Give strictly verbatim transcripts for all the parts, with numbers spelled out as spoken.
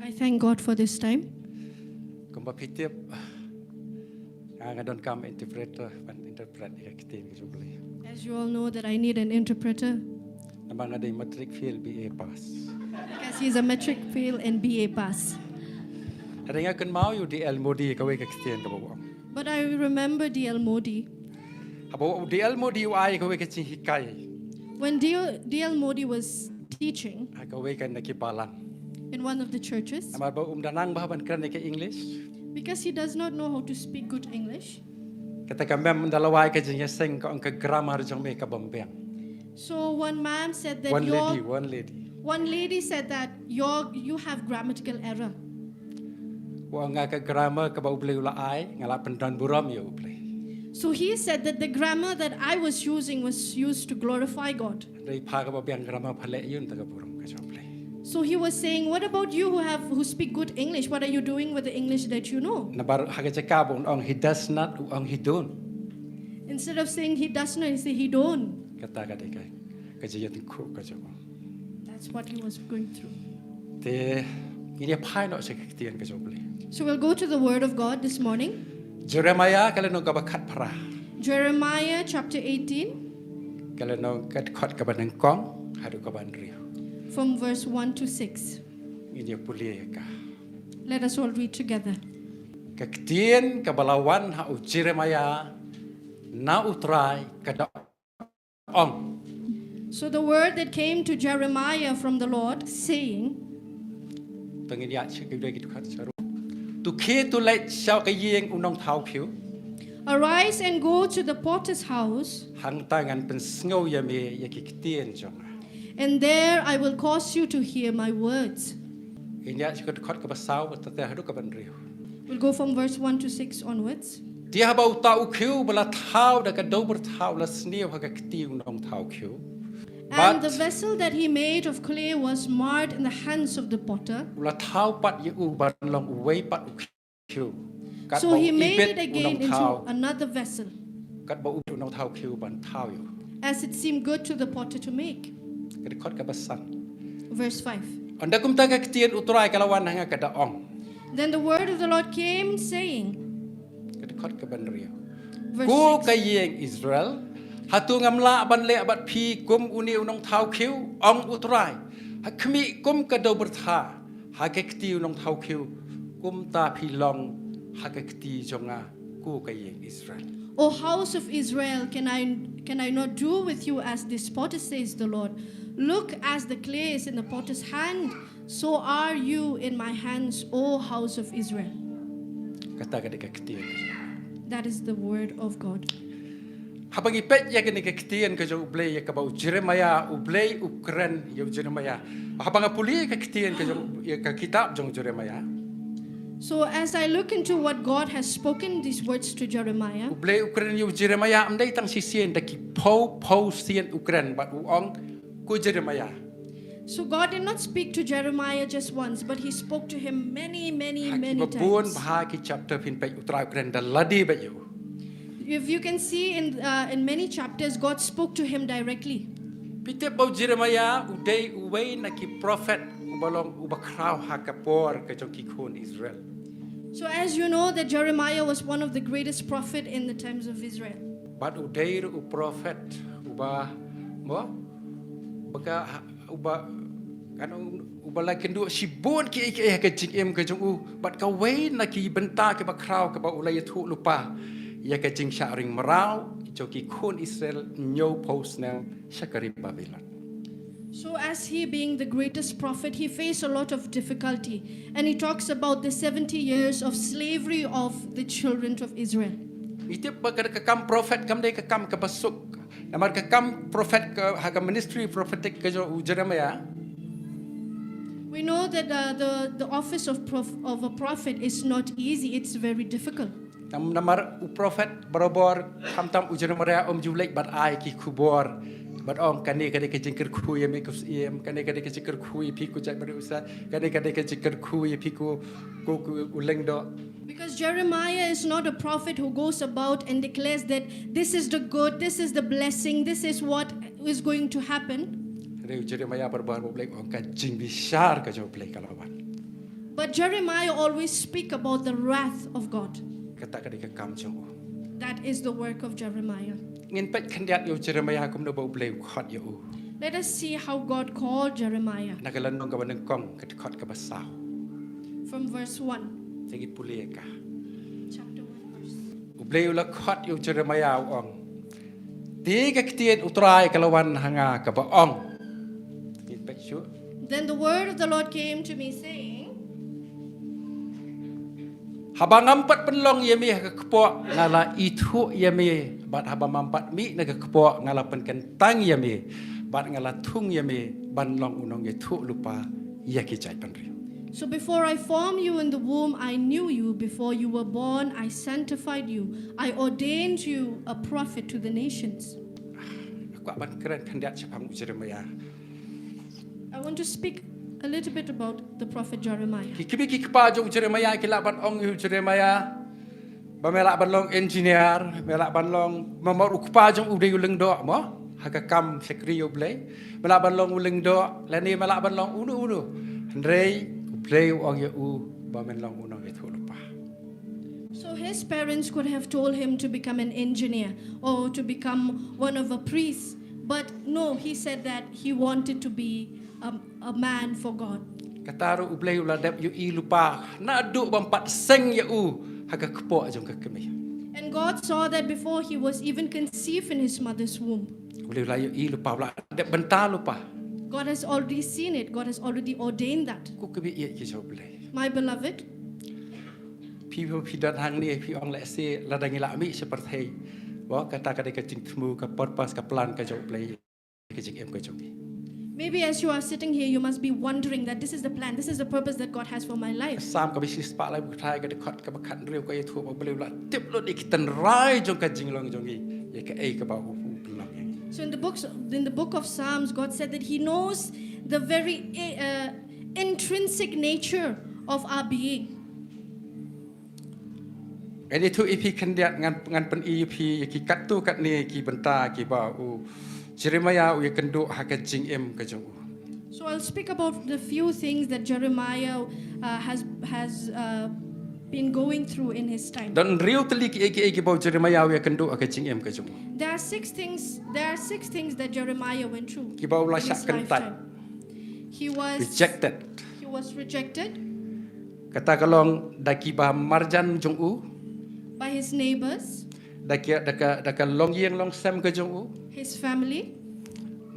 I thank God for this time. Kumba phi tip, nga nga donkam interpreter ban interpret ïa ka ktien ka jong U Blei. As you all know that I need an interpreter Namar nga dei matric fail B A pass. because he's a matric fail and B A pass. Hynrei nga kynmaw ïa u D L Moody kawei ka ktien kaba u ong. But I remember D L Moody. Haba u D L Moody u ai kawei ka jinghikai When D L, D L Moody was teaching ha kawei ka na ki balang. In one of the churches, Namar ba um da nang bha ban kren ïa ka English. Because he does not know how to speak good English. Kata ka mem da lawai ka jingïaseng ka ong ka grammar jong me ka bym biang. So one man said that One your lady, one lady. One lady said that your you have grammatical error. Wa nga ka grammar kaba U Blei u la ai, nga la pyndon burom ïa U Blei. So he said that the grammar that I was using was used to glorify God. Hynrei pha kaba biang grammar pha leh ïa un ta ka burom ka jong U Blei. So he was saying, what about you who have who speak good English? What are you doing with the English that you know? Namar ha ka jaka ba un ong he does not, u ong he don't. Instead of saying he does not, he say he don't. Kata ka dei ka ka jingïatyngkhuh ka jong u. That's what he was going through. Te ngin ïa phai noh sha ka ktien ka jong U Blei. So we'll go to the word of God this morning. Jeremiah ka lynnong kaba khatphra. Jeremiah chapter eighteen, Ka lynnong ka dkhot kaba nyngkong haduh kaba hynriew. From verse one to six. Ngin ïa pule ïa ka. Let us all read together. Ka ktien kaba la wan ha u Jeremiah na U Trai ka da ong. So the word that came to Jeremiah from the Lord, saying, Te ngin ïa check ïa ki dkhot sha ruh. To khie to leit sha ka ïing u nongthaw khiew. Arise and go to the potter's house, Hangta ngan pynsngew ïa me ïa ki ktien jong nga. And there I will cause you to hear my words. Ngin ïa check dkhot kaba saw, kata te haduh kaba hynriew. We'll go from verse one to six onwards. Te haba uta u khiew ba la thaw da ka dewbyrtha u la sniew ha ka kti u nongthaw khiew. And the Bad vessel that he made of clay was marred in the hands of the potter. U la thaw pat ïa u ban long uwei pat u khiew. Kat So ba he u made ibit it u again into nongthaw. Another vessel, Kat ba u ibit u nongthaw khiew ban thaw ïa u. As it seemed good to the potter to make. Ka dkhot kaba san. Verse five. Ynda kumta ka ktien U Trai ka la wan ha nga ka da ong. Then the word of the Lord came, saying, Ka dkhot kaba hynriew. Verse Ko six. ka ïing Israel, hato ngam lah ban leh bad phi kum une u nongthaw khiew, ong U Trai. Ha khmih kum ka dewbyrtha ha ka kti u nongthaw khiew, kumta phi long ha ka kti jong nga, ko ka ïing Israel. O house of Israel, can I can I not do with you as this potter, says the Lord? Look, as the clay is in the potter's hand, so are you in my hands, O house of Israel. Kata ka dei ka ktien ka jong. That is the word of God. Haba ngi peit ïa kane ka ktien ka jong U Blei ïa kaba u Jeremiah, U Blei u kren ïa u Jeremiah. Haba nga pule ïa ka ktien ka jong, ïa ka kitab jong Jeremiah. So as I look into what God has spoken these words to Jeremiah, U Blei u kren ïa u Jeremiah ym dei tang shisien, da ki phew phew sien u kren bad u ong, ko Jeremiah. So God did not speak to Jeremiah just once, but he spoke to him many, many, Ha many kiba bun times. bha ki chapter phin peit U Trai u kren da lade bad ïa u. If you can see in uh, in many chapters, God spoke to him directly. Phi tip ba u Jeremiah u dei uwei na ki prophet uba long uba khraw ha ka por ka jong ki khun Israel. So as you know that Jeremiah was one of the greatest prophet in the times of Israel. Bad u dei ruh u prophet uba, mo, uba ka, uba, kan, uba la kynduh shibun kiei kiei ha ka jingim ka jong u. Bad kawei na ki bynta kiba khraw kaba u la ïathuh lypa ïa ka jingshah ring mraw jong ki khun Israel hynñiew phew snem sha ka ri Babilon. So as he being the greatest prophet, he faced a lot of difficulty. And he talks about the seventy years of slavery of the children of Israel. Ngi tip ba ka, ka kam prophet kam dei ka kam kaba suk. Namar ka kam prophet ka, ha ka ministry prophetic ka jong u Jeremiah. We know that uh, the, the office of, prof, of a prophet is not easy, it's very difficult. Nam, namar u prophet barabor khamtam u Jeremiah um ju leit bad ai ki khubor. Bad ong kane ka dei ka jingkyrkhu ïa me ko syiem, kane ka dei ka jingkyrkhu ïa phi ko jaitbynriew Israel, kane ka dei ka jingkyrkhu ïa phi ko, ko, ko u lyngdoh. Because Jeremiah is not a prophet who goes about and declares that this is the good, this is the blessing, this is what is going to happen. Hynrei u Jeremiah barabor ba u Blei ong ka jingbishar ka jong u Blei ka la wan. But Jeremiah always speak about the wrath of God. Kata ka dei ka kam jong u. That is the work of Jeremiah. Ngin peit khyndiat ïa u Jeremiah kumno ba U Blei u khot ïa u. Let us see how God called Jeremiah. Na ka lynnong kaba nyngkong, ka dkhot kaba saw. From verse one. Te ngi pule ïa ka. Chapter one, verse. U Blei u la khot ïa u Jeremiah u ong. Te ka ktien U Trai ka la wan ha nga kaba ong. Te ngi peit shuh. Then the word of the Lord came to me, saying, Haba ngam pat pynlong ïa me ha ka kpoh nga la ithuh ïa me, bad haba ngam pat mih na ka kpoh nga la pynkyntang ïa me, bad nga la thung ïa me ban long u nongïathuhlypa ïa ki jaitbynriew. So before I formed you in the womb, I knew you. Before you were born, I sanctified you. I ordained you a prophet to the nations. Nga kwah ban kren khyndiat shaphang u Jeremiah. I want to speak a little bit about the prophet Jeremiah. Ki kmie ki kpa jong u Jeremiah ki lah ban ong ïa u Jeremiah ba me lah ban long engineer, me lah ban long, namar u kpa jong u dei u lyngdoh mo ha ka kam shakri ïa U Blei. Me lah ban long u lyngdoh, lane me lah ban long uno uno. Hynrei U Blei u ong ïa u ba men long u nongïathuhlypa. So his parents could have told him to become an engineer or to become one of a priest, but no, he said that he wanted to be a, a man for God. Kata ruh U Blei u la dep ïohi lypa naduh bym pat seng ïa u ha ka kpoh jong ka kmie. And God saw that before he was even conceived in his mother's womb. U Blei u la ïohi lypa, u la dep bynta lypa. God has already seen it. God has already ordained that. Ko kmie ïeit ki jong U Blei. My beloved, Phi, phi don hangne phi ong lehse lada ngi lah mih sha pyrthei. Wa kata ka dei ka jingthmu, ka purpose, ka plan ka jong U Blei ka jingim ka jong ngi. Maybe as you are sitting here, you must be wondering that this is the plan, this is the purpose that God has for my life. Salm kaba shispah lai bad khathynriew ka dkhot kaba khathynriew ka ïathuh ba U Blei u la tip lut ïa ki tynrai jong ka jinglong jong ngi, ïa kaei kaba u, u pynlong ïa ngi. So in the books, in the book of Psalms, God said that He knows the very uh, intrinsic nature of our being. Ngan ïathuh ïa phi khyndiat, ngan, ngan pyni ïa phi ïa ki katto katne ki bynta kiba u Jeremiah u ïakynduh ha ka jingim ka jong u. So I'll speak about the few things that Jeremiah uh, has has uh, been going through in his time. Don hynriew tylli kiei kiei kiba u Jeremiah u ïakynduh ha ka jingim ka jong u. There are six things. There are six things that Jeremiah went through. Kiba u la In his shah kyntait. Lifetime. He was Rejected. He was rejected. Kata ka long da kiba marjan jong u. By his neighbors. Da ki, da ka, da ka longïing longsem ka jong u. His family.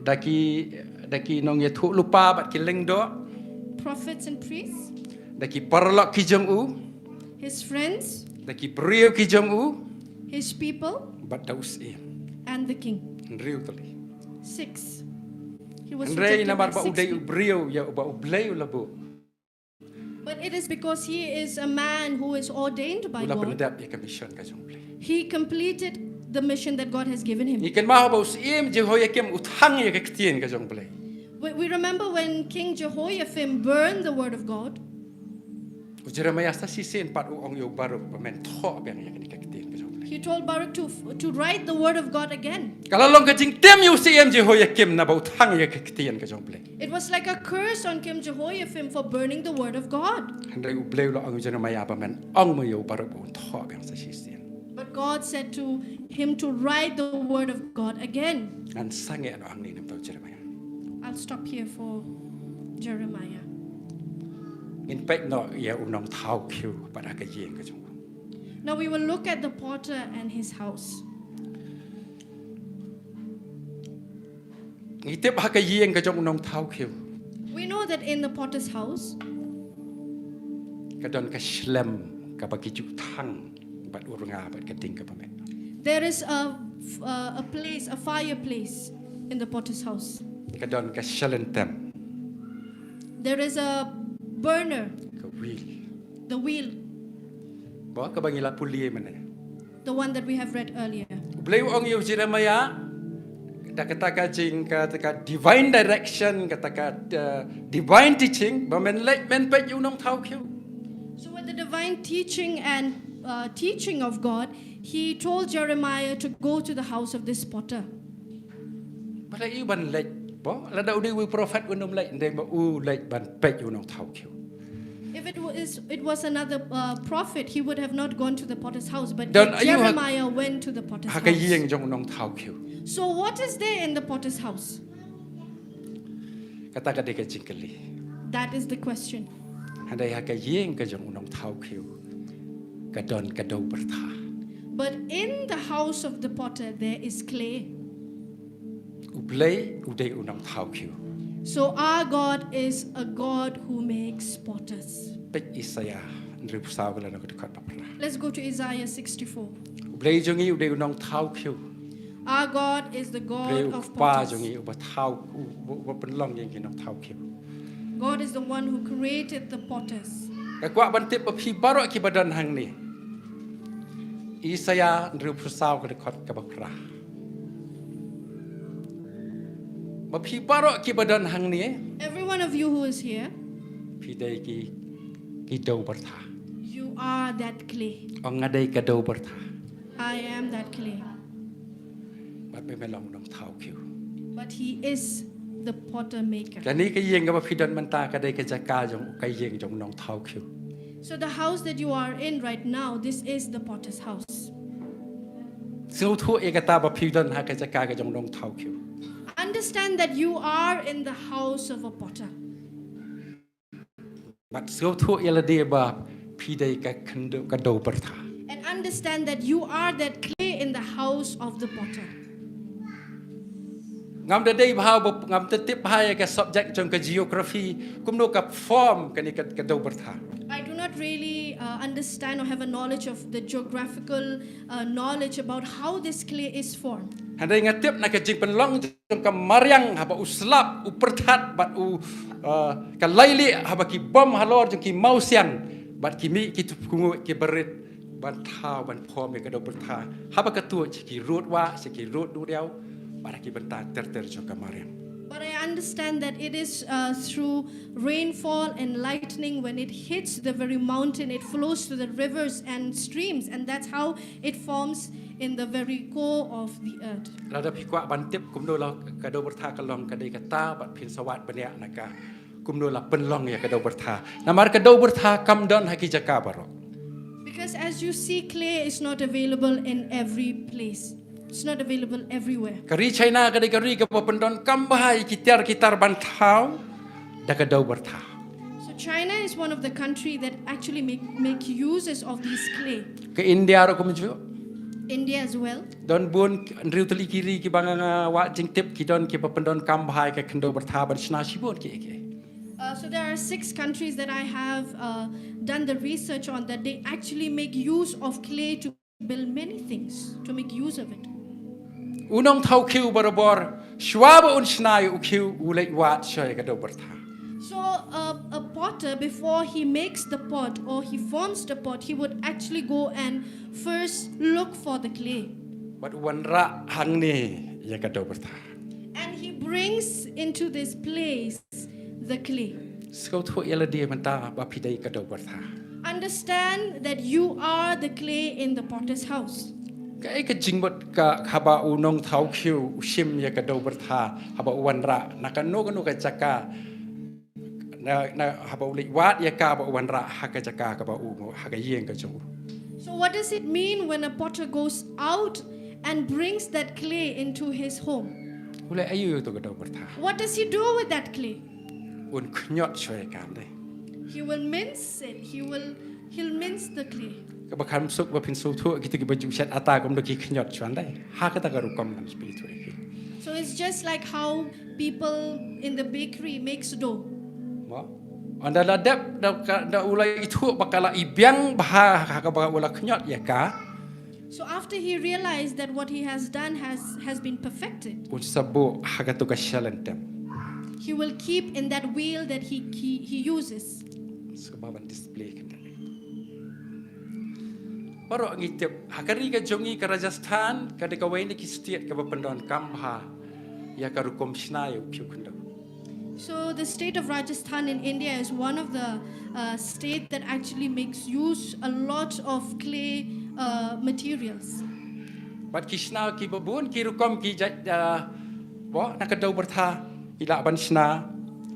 Da ki, da ki nongïathuhlypa bad ki lyngdoh. Prophets and priests. Da ki paralok ki jong u. His friends. Da ki briew ki jong u. His people. Bad da u syiem. And the king. Hynriew tylli. Six. He was Hynrei rejected by namar ba u six dei u people. briew ïa uba U Blei u la buh. But it is because he is a man who is ordained by U la God. pyndep ïa ka mission ka jong U Blei. He completed the mission that God has given him. Ngi kynmaw ba u syiem Jehoiakim u thang ïa ka ktien ka jong U Blei. We, we remember when King Jehoiakim burned the word of God. U Jeremiah sa shisien pat u ong ïa u Baruk ba men thoh biang ïa kane ka ktien ka jong U Blei. He told Baruch to, to write the word of God again. Ka la long ka jingtem ïa u syiem Jehoiakim naba u thang ïa ka ktien ka jong U Blei. It was like a curse on King Jehoiakim for burning the word of God. Hynrei U Blei u la ong ïa u Jeremiah ba men ong mo ïa u Baruk ba un thoh biang sa shisien. But God said to him to write the word of God again. Ngan sangeh noh hangne namar u Jeremiah. I'll stop here for Jeremiah. Ngin peit noh ïa u nongthaw khiew bad ha ka ïing ka jong u. Now we will look at the potter and his house. Ngi tip ha ka ïing ka jong u nongthaw khiew. We know that in the potter's house, Ka don ka shlem kaba ki ju thang bad u rnga bad ka ding kaba met. there is a, a, a place, a fireplace in the potter's house. Ka don ka shalentem. There is a burner, Ka wheel. The wheel, Ba kaba ngi la pule mynne. The one that we have read earlier. U Blei u ong ïa u Jeremiah da kata ka jing, kata ka divine direction, kata ka, uh, divine teaching, ba men leit men peit ïa u nongthaw khiew. So with the divine teaching and uh, teaching of God, he told Jeremiah to go to the house of this potter. Ba la ïa u ban leit, ba lada u dei u prophet un ym leit, hynrei ba u leit ban peit ïa u nongthaw khiew. If it was, it was another uh, prophet, he would have not gone to the potter's house, but Don yet ayu ha- Jeremiah went to the potter's Ha ka house. ïing jong u nongthaw khiew. So, what is there in the potter's house? Kata ka dei ka jingkylli. That is the question. Hynrei ha ka ïing ka jong u nongthaw khiew ka don ka dew byrtha. But in the house of the potter, there is clay. U Blei u dei u nongthaw khiew. So, our God is a God who makes potters. Peit Isaïah hynriewphew saw ka lynnong ka dkhot ba phra. Let's go to Isaiah sixty-four. U Blei jong ngi u dei u nongthaw khiew. Our God is the God Blei u of kpa potters. Jong ngi uba thaw u- u- uba pynlong ïa ngi nongthaw khiew. God is the one who created the potters. Nga kwah ban tip ba phi baroh kiba don hangne. Isaïah hynriewphew saw ka dkhot kaba phra. Ba phi baroh kiba don hangne. Every one of you who is here, Phi dei ki ki dew byrtha. You are that clay. Ong nga dei ka dew byrtha. I am that clay. Bad me me long nongthaw khiew. But he is the potter maker. Kane ka ïing kaba phi don mynta ka dei ka jaka jong ka ïing jong nongthaw khiew. So the house that you are in right now, this is the potter's house. Sngewthuh ïa kata ba phi don ha ka jaka ka jong nongthaw khiew. Understand that you are in the house of a potter. Bad sngewthuh ïa lade ba phi dei ka khyndew ka dew byrtha. And understand that you are that clay in the house of the potter. Ngam da dei bha ba ngam da tip bha ïa ka subject jong ka geography kumno ka form kane ka ka dew byrtha. I do not really uh, understand or have a knowledge of the geographical uh, knowledge about how this clay is formed. Hynrei nga tip na ka jingpynlong jong ka mariang haba u slap u pyrthat bad u uh, ka lailieh haba ki bom halor jong ki mawsiang bad ki mih ki tup kunguh ki barit ban thaw ban form ïa ka dew byrtha. Haba ka tuid sha ki rud wah sha ki rud duriaw bad ha ki bynta ter ter jong ka mariang. But I understand that it is uh, through rainfall and lightning, when it hits the very mountain, it flows to the rivers and streams, and that's how it forms in the very core of the earth. Lada phi kwah ban tip kumno la ka dew byrtha ka long ka dei kata bad phin sa wad bniah na ka kumno la pynlong ïa ka dew byrtha. Namar ka dew byrtha kam don ha ki jaka baroh. Because as you see, clay is not available in every place. It's not available everywhere. Ka ri China ka dei ka ri kaba pyndonkam bha ïa ki tiar ki tar ban thaw da ka dew byrtha. So China is one of the country that actually make, make uses of these clay. Ka India ruh kumjuh. India as well. Don bun hynriew tylli ki ri kiba nga nga wad jingtip ki don kiba pyndonkam bha ïa ka khyndew byrtha ban shna shibun kiei kiei. Uh, so there are six countries that I have uh, done the research on that they actually make use of clay to build many things, to make use of it. U nongthaw khiew barabor shuwa ba un shna ïa u khiew u leit wad sha ïa ka dew byrtha. So uh, a potter, before he makes the pot or he forms the pot, he would actually go and first look for the clay. Bad u wanrah hangne ïa ka dew byrtha. And he brings into this place the clay. Sngewthuh ïa lade mynta ba phi dei ka dew byrtha. Understand that you are the clay in the potter's house. Kaei ka jingmut ka haba u nongthaw khiew u shim ïa ka dew byrtha haba u wanrah na kano kano ka jaka na, na haba u leit wad ïa ka ba u wanrah ha ka jaka kaba u ha ka ïing ka jong u. So, what does it mean when a potter goes out and brings that clay into his home? U leh aïu ïa uto ka dew byrtha? What does he do with that clay? Un khñiot shuwa ïa ka, ym dei? He will mince it. He will he'll mince the clay. Kaba kham suk ba phin sngewthuh kito kiba ju shet ata kumno ki khñiot shuwa, ym dei? Ha kata ka rukom ngan sa pynithuh ïa phi. So it's just like how people in the bakery makes dough. Mo? Ynda la dep da, ka, da u la ithuh ba ka la i biang bha ha kaba u la khñiot ïa ka. So after he realized that what he has done has has been perfected, Un sa buh ha kato ka shyllangtem. He will keep in that wheel that he he, he uses. Sa kaba ban display kynta. Baroh ngi tip ha ka ri ka jong ngi ka Rajasthan ka dei kawei na ki state kaba pyndonkam bha ïa ka rukom shna ïa u khiew khyndew. So the state of Rajasthan in India is one of the uh, state that actually makes use a lot of clay uh, materials. Bad ki shna kiba bun ki rukom ki jait, ah, bo na ka dew byrtha ki lah ban shna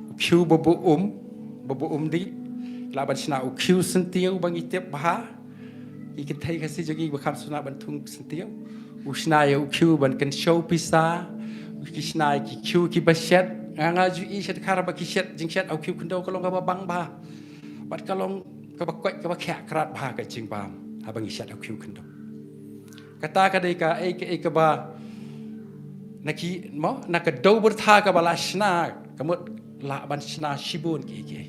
u khiew ba buh um, ba buh um dih. lah ban shna u khiew syntiew ba ngi tip bha. Ki kynthei Khasi jong ngi ba kham shna ban thung syntiew. U shna ïa u khiew ban kynshew pisa. Ki shna ïa ki khiew kiba shet. Nga nga ju i shet khar ba ki shet, jingshet ha u khiew khyndew ka long kaba bang bha. Bad ka long kaba koit kaba khiah krat bha ka jingbam haba ngi shet ha u khiew khyndew. Kata ka dei kaei kaei kaba na ki, mo, na ka dew byrtha kaba la shna, ka mut lah ban shna shibun kiei kiei.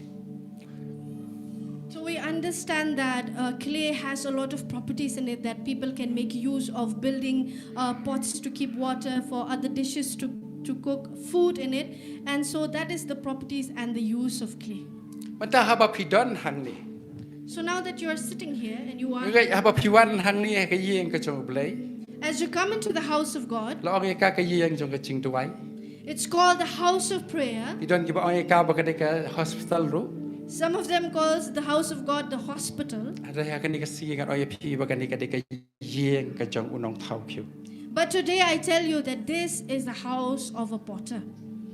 So we understand that uh, clay has a lot of properties in it that people can make use of building uh, pots to keep water for other dishes to, to cook food in it. And so that is the properties and the use of clay. Mynta haba phi don hangne. So now that you are sitting here and you are Ngai haba phi wan hangne ha ka ïing ka jong U Blei. As you come into the house of God, La ong ïa ka ka ïing jong ka jingduwai. It's called the house of prayer. Ki don kiba ong ïa ka ba ka dei ka hospital ruh. Some of them calls the house of God the hospital. Hynrei ha kane ka sngi ngan ong ïa phi ba kane ka dei ka ïing ka jong u nongthaw khiew. But today I tell you that this is the house of a potter.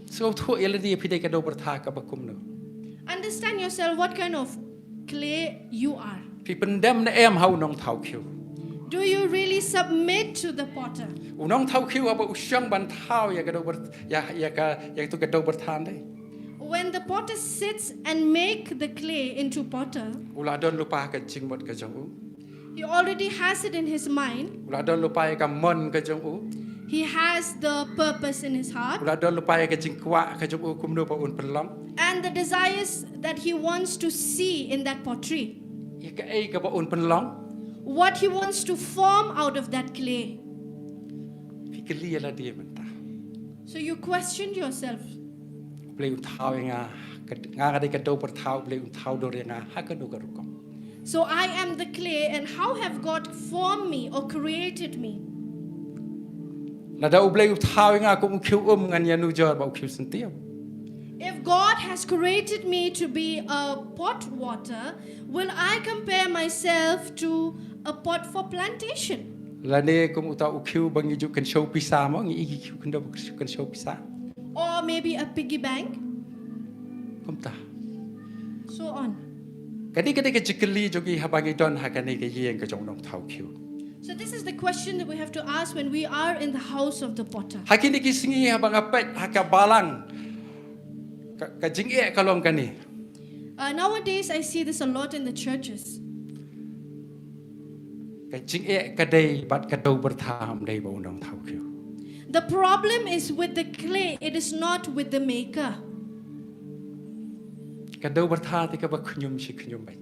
Sngewthuh ïa lade phi dei ka dew byrtha kaba kumno. Understand yourself what kind of clay you are. Phi pyndem ne em ha u nongthaw khiew. Do you really submit to the potter? U nongthaw khiew haba u shong ban thaw ïa ka dew byrtha, ïa, ïa ka, ïa ka tu ka dew byrtha ndai. When the potter sits and make the clay into potter, U la don lypa ka jingmut ka jong u. He already has it in his mind. U la don lypa ïa ka mon ka jong u. He has the purpose in his heart. U la don lypa ïa ka jingkwah ka jong u kumno ba un pynlong. And the desires that he wants to see in that pottery. Ïa kaei kaba un pynlong. What he wants to form out of that clay. Phi kylli ïa lade mynta. So you questioned yourself. U Blei un thaw ïa nga, ka, nga nga dei ka dew byrtha, U Blei un thaw dur ïa nga ha kano ka rukom. So I am the clay, and how have God formed me or created me? Lada U Blei u thaw ïa nga kum u khiew um, ngan ïa nujor bad u khiew syntiew. If God has created me to be a pot water, will I compare myself to a pot for plantation? Lane kum uta u khiew ba ngi ju kynshew pisa mo, ngi i ki khiew khyndew ba kynshew pisa. Or maybe a piggy bank? Kumta. So on. Kane ka dei ka jingkylli jong ngi haba ngi don ha kane ka ïing ka jong u nongthaw khiew. So this is the question that we have to ask when we are in the house of the potter. Ha kine ki sngi haba nga peit ha ka balang, ka, ka jingeh ka long kane. Uh, nowadays, I see this a lot in the churches. Ka jingeh ka dei bad ka dew byrtha, ym dei bad u nongthaw khiew. The problem is with the clay, it is not with the maker. Ka dew byrtha te kaba khñium shi khñium bad.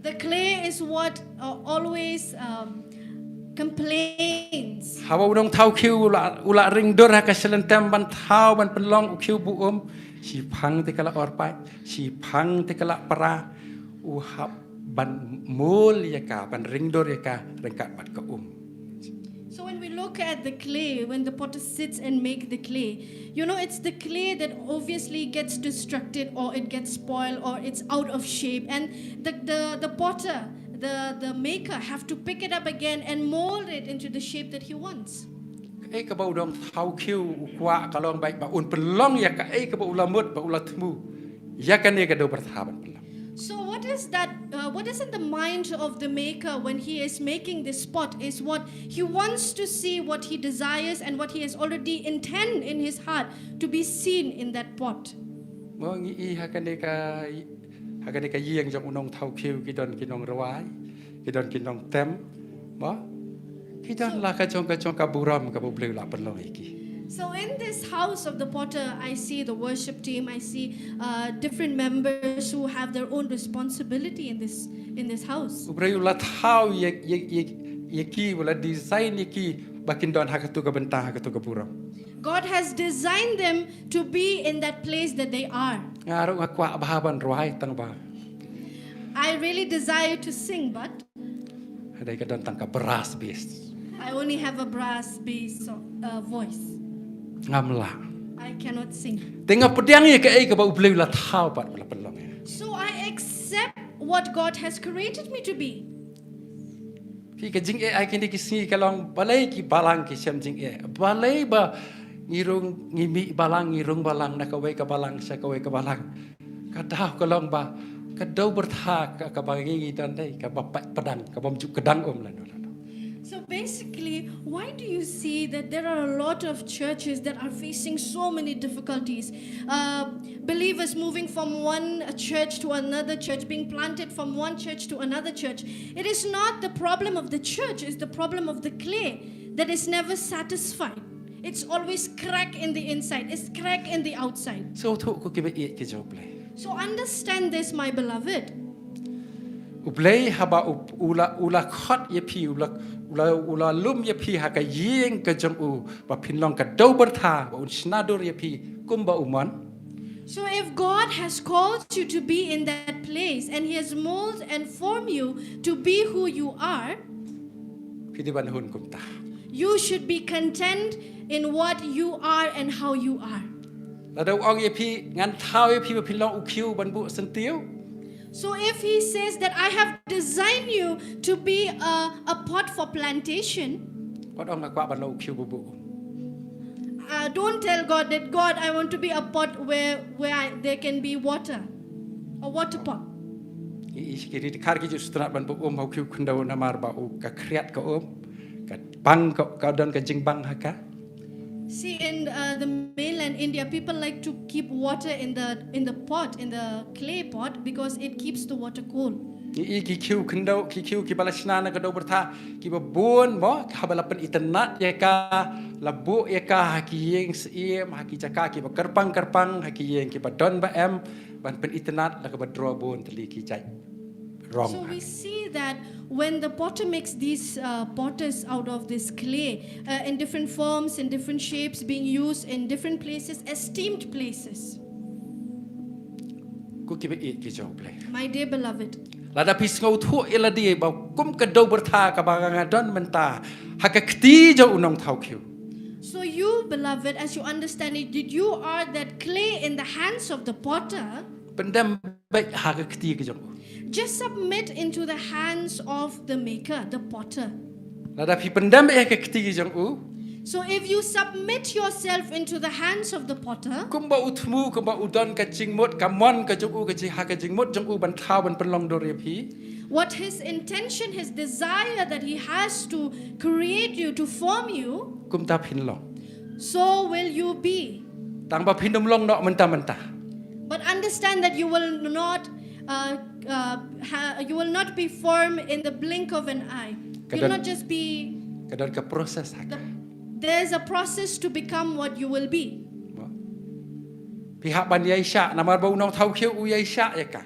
The clay is what uh, always um, complains. Haba u nongthaw khiew u la, u la ring dur ha ka shlem tem ban thaw ban pynlong u khiew ba um, shiphang te ka la orpait, shiphang te ka la pra, u hap ban mul ïa ka, ban ring dur ïa ka ryngkat bad ka um. So when we look at the clay, when the potter sits and make the clay, you know, it's the clay that obviously gets destructed or it gets spoiled or it's out of shape. And the, the, the potter, the, the maker have to pick it up again and mold it into the shape that he wants. Kaei kaba u nongthaw khiew u kwah ka long ba, ba un pynlong ïa kaei kaba u la mut, ba u la thmu. Ïa kane ka dew byrtha ban pynlong. So what is that? Uh, what is in the mind of the maker when he is making this pot? Is what he wants to see, what he desires, and what he has already intend in his heart to be seen in that pot. Mo ngi i ha kane ka, ha kane ka ïing jong u nongthaw khiew ki don ki nongrwai, ki don ki nongtem. Mo ki don la ka jong ka jong ka burom kaba u Blei u la pynlong ïa ki. So in this house of the potter, I see the worship team. I see uh, different members who have their own responsibility in this in this house. U Blei u la thaw ïa, ïa, ïa, ïa ki, u la design ïa ki ba kin don ha katu ka bynta, ha katu ka burom. God has designed them to be in that place that they are. Nga ruh nga kwah bha ban rwai tang ba. I really desire to sing, but Hynrei ka don tang ka brass bass. I only have a brass bass so, uh, voice. Ngam lah. I cannot sing. Te nga pdiang ïa kaei kaba u Blei u la thaw bad u la pynlong ïa. So I accept what God has created me to be. Phi ka jingeh ha kine ki sngi ka long balei ki balang ki shem jingeh. Balei ba ngi rung, ngi mih balang, ngi rung balang na kawei ka balang sha kawei ka balang. Ka daw ka long ba ka dewbyrtha ka, kaba ngi ngi don dei, kaba pait padang, kaba ym ju kdang um lano lano. So basically, why do you see that there are a lot of churches that are facing so many difficulties? Uh, believers moving from one church to another church, being planted from one church to another church. It is not the problem of the church, it's the problem of the clay that is never satisfied. It's always crack in the inside, it's crack in the outside. So, to ko kiba ïeit ki jong U Blei. So understand this, my beloved. U Blei haba u, u la, u la khot ïa phi, u la, u la, u la lum ïa phi ha ka ïing ka jong u, ba phin long ka dewbyrtha, ba un shna dur ïa phi kumba u mon. So if God has called you to be in that place and He has molded and formed you to be who you are, Phi dei ban hun kumta. You should be content in what you are and how you are. Lada u ong ïa phi, ngan thaw ïa phi ba phin long u khiew ban buh syntiew. So if He says that I have designed you to be a, a pot for plantation, Wat ong nga kwah ban long u khiew ba buh. uh, don't tell God that, "God, I want to be a pot where, where I, there can be water, a water pot." I, i ki ri dkhar ki ju sngewtynnat ban buh um ha u khiew khyndew namar ba u ka khriat ka um. Ka bang ka, ka don ka jingbang ha ka. See, in uh, the mainland India, people like to keep water in the in the pot, in the clay pot, because it keeps the water cool. I, i ki khiew khyndew, ki khiew kiba la shna na ka dewbyrtha, kiba bun mo, haba la pynitynnat ïa ka, la buh ïa ka ha ki ïing syiem, ha ki jaka kiba kyrpang kyrpang, ha ki ïing kiba don ba em, ban pynitynnat la kaba draw bun tylli ki jait rong. So we see that when the potter makes these uh, potters out of this clay, uh, in different forms, in different shapes, being used in different places, esteemed places. Ko kiba ïeit ki jong U Blei. My dear beloved. Lada phi sngewthuh ïa lade ba kum ka dewbyrtha kaba nga don mynta ha ka kti jong u nongthaw khiew. So you, beloved, as you understand it, that you are that clay in the hands of the potter. Pyndem beit ha ka kti ka jong u. Just submit into the hands of the maker, the potter. Lada phi pyndem beit ha ka kti ka jong u. So if you submit yourself into the hands of the potter, Kumba u thmu, kumba u don ka jingmut, ka mon ka jong u, ka jing ha ka jingmut jong u ban thaw ban pynlong dur ïa phi. What his intention, his desire that he has to create you, to form you, Kumta phin long. So will you be. Tang ba phin ym long noh mynta mynta. But understand that you will not, uh, uh, ha- you will not be formed in the blink of an eye. You will Kadang- not just be. Ka don ka process ha ka. The, there's a process to become what you will be. Phi hap ban ïaishah, namar ba u nongthaw khiew u ïaishah ïa ka.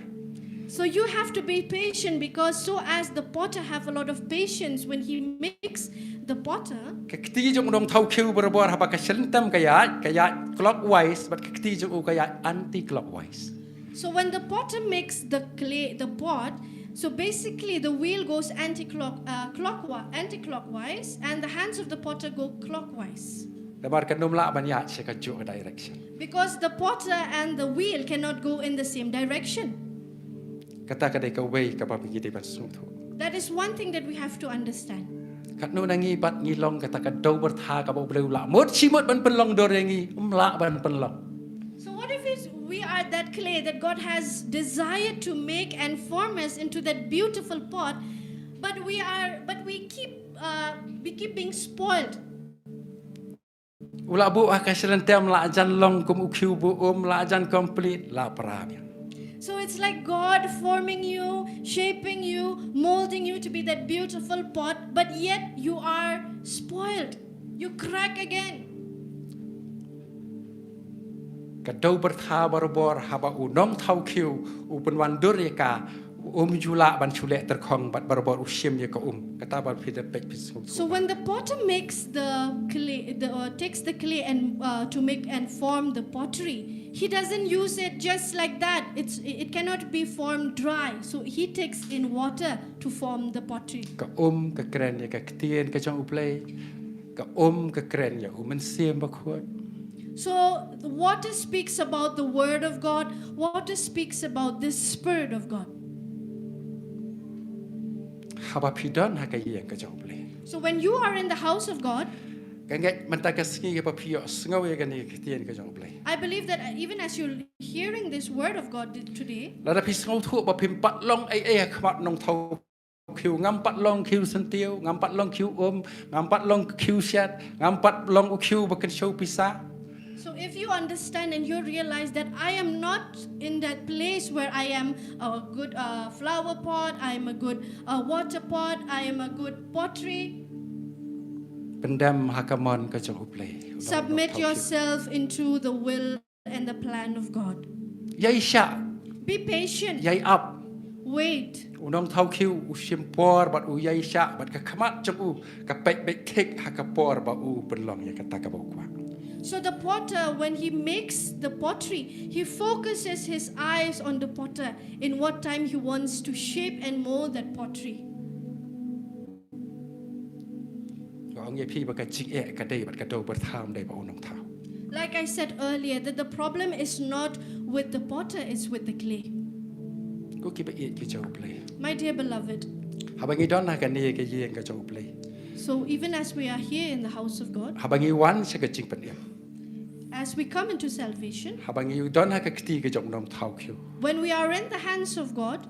So you have to be patient, because so as the potter have a lot of patience when he makes the potter, Ka kti jong u nongthaw khiew barabor haba ka shah lynter ka ïaid, ka ïaid clockwise, bad ka kti jong u ka ïaid anti-clockwise. so when the potter makes the clay, the pot, so basically the wheel goes anti-clock, uh, clockwise, anti-clockwise, and the hands of the potter go clockwise. Namar kan ym lah ban ïaid sha kajuh ka direction. Because the potter and the wheel cannot go in the same direction. Kata ka dei kawei kaba ngi dei ban sngewthuh. That is one thing that we have to understand. Katno na ngi bad ngi long kata ka dewbyrtha kaba U Blei u la mut shi mut ban pynlong dur ïa ngi, ym lah ban pynlong. So what if is- we are that clay that God has desired to make and form us into that beautiful pot, but we are, but we keep, uh, we keep being spoiled. U la buh ha ka shah lynter, la jan long kum u khiew buh um, la jan complete, la pra biang. So it's like God forming you, shaping you, molding you to be that beautiful pot, but yet you are spoiled. You crack again. Ka dewbyrtha barabor haba u nongthaw khiew u pynwan dur ïa ka, um ju lah ban shu leh tyrkhong bad barabor u shim ïa ka um. Kata ba phi da peit phi sngewthuh. So when the potter makes the clay, the, uh, takes the clay and, uh, to make and form the pottery, he doesn't use it just like that. It's, it cannot be formed dry. So he takes in water to form the pottery. Ka um ka kren ïa ka ktien ka jong U Blei. Ka um ka kren ïa u Mynsiem Bakhuid. So the water speaks about the word of God. Water speaks about the Spirit of God. Haba phi don ha ka ïing ka jong U Blei. So when you are in the house of God, Ka ngeit mynta ka sngi haba phi ïohsngew ïa kane ka ktien ka jong U Blei. I believe that even as you're hearing this word of God today, Lada phi sngewthuh ba phim pat long ei ei ha khmat u nongthaw khiew, ngam pat long khiew syntiew, ngam pat long khiew um, ngam pat long khiew shet, ngam pat long u khiew ba kynshew pisa. So if you understand and you realize that I am not in that place where I am a good uh, flower pot, I am a good uh, water pot, I am a good pottery. Pyndem ha ka mon ka jong U Blei. Submit yourself into the will and the plan of God. Ïai shah, Be patient. ïai ap. Wait. U nongthaw khiew u shim por bad u ïai shah bad ka khmat jong u ka peit beit thik ha ka por ba u pynlong ïa kata kaba u kwah. So the potter, when he makes the pottery, he focuses his eyes on the potter in what time he wants to shape and mold that pottery. Nga ong ïa phi ba ka jingeh ka dei bad ka dew byrtha, ym dei bad u nongthaw. Like I said earlier, that the problem is not with the potter, it's with the clay. Ko kiba ïeit ki jong U Blei. My dear beloved, Haba ngi don ha kane ka ïing ka jong U Blei. So even as we are here in the house of God, Haba ngi wan sha ka jingpynim. As we come into salvation, Haba ngi don ha ka kti ka jong u nongthaw khiew. When we are in the hands of God,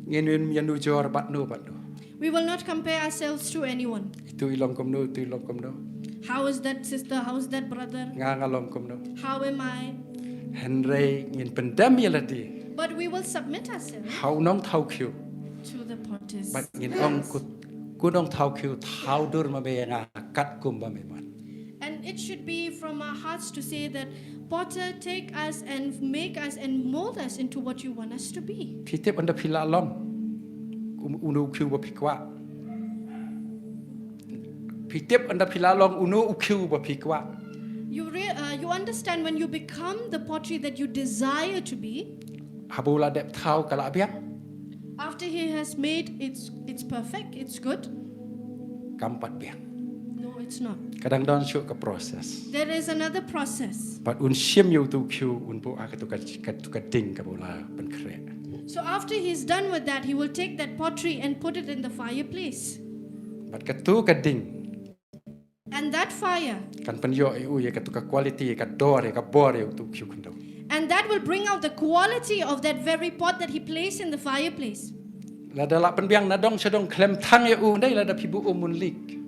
Ngin ym ïanujor bad no bad no. We will not compare ourselves to anyone. Itu i long kumno, itu i long kumno. How is that sister? How is that brother? Nga nga long kumno. How am I? Hynrei ngin pyndem ïa lade. But we will submit ourselves Ha u nongthaw khiew. To the potters. Bad ngin ong ko, ko nongthaw khiew, thaw dur ma me ïa nga katkum ba me mon. And it should be from our hearts to say that, Potter, take us and make us and mold us into what you want us to be. Phi tip ynda phi la long um, uno u khiew ba phi kwah. Phi tip ynda phi la long uno u khiew ba phi kwah. You, re- uh, you understand when you become the pottery that you desire to be. Haba u la dep thaw ka la biang. After he has made it's it's perfect, it's good. Kam pat biang. No, it's not. Ka dang don shuh ka process. There is another process. Bad un shim ïa uto u khiew un buh ha kato ka, kato ka ding kaba u la pynkhreh. So after he's done with that, he will take that pottery and put it in the fireplace. Bad kato ka ding. And that fire. Kan pynïoh ïa u ïa kato ka quality, ïa ka dor, ïa ka bor ïa uto u khiew khyndew. And that will bring out the quality of that very pot that he placed in the fireplace. Lada la pynbiang na dong sha dong khlem thang ïa u, ym dei lada phi buh um un leak.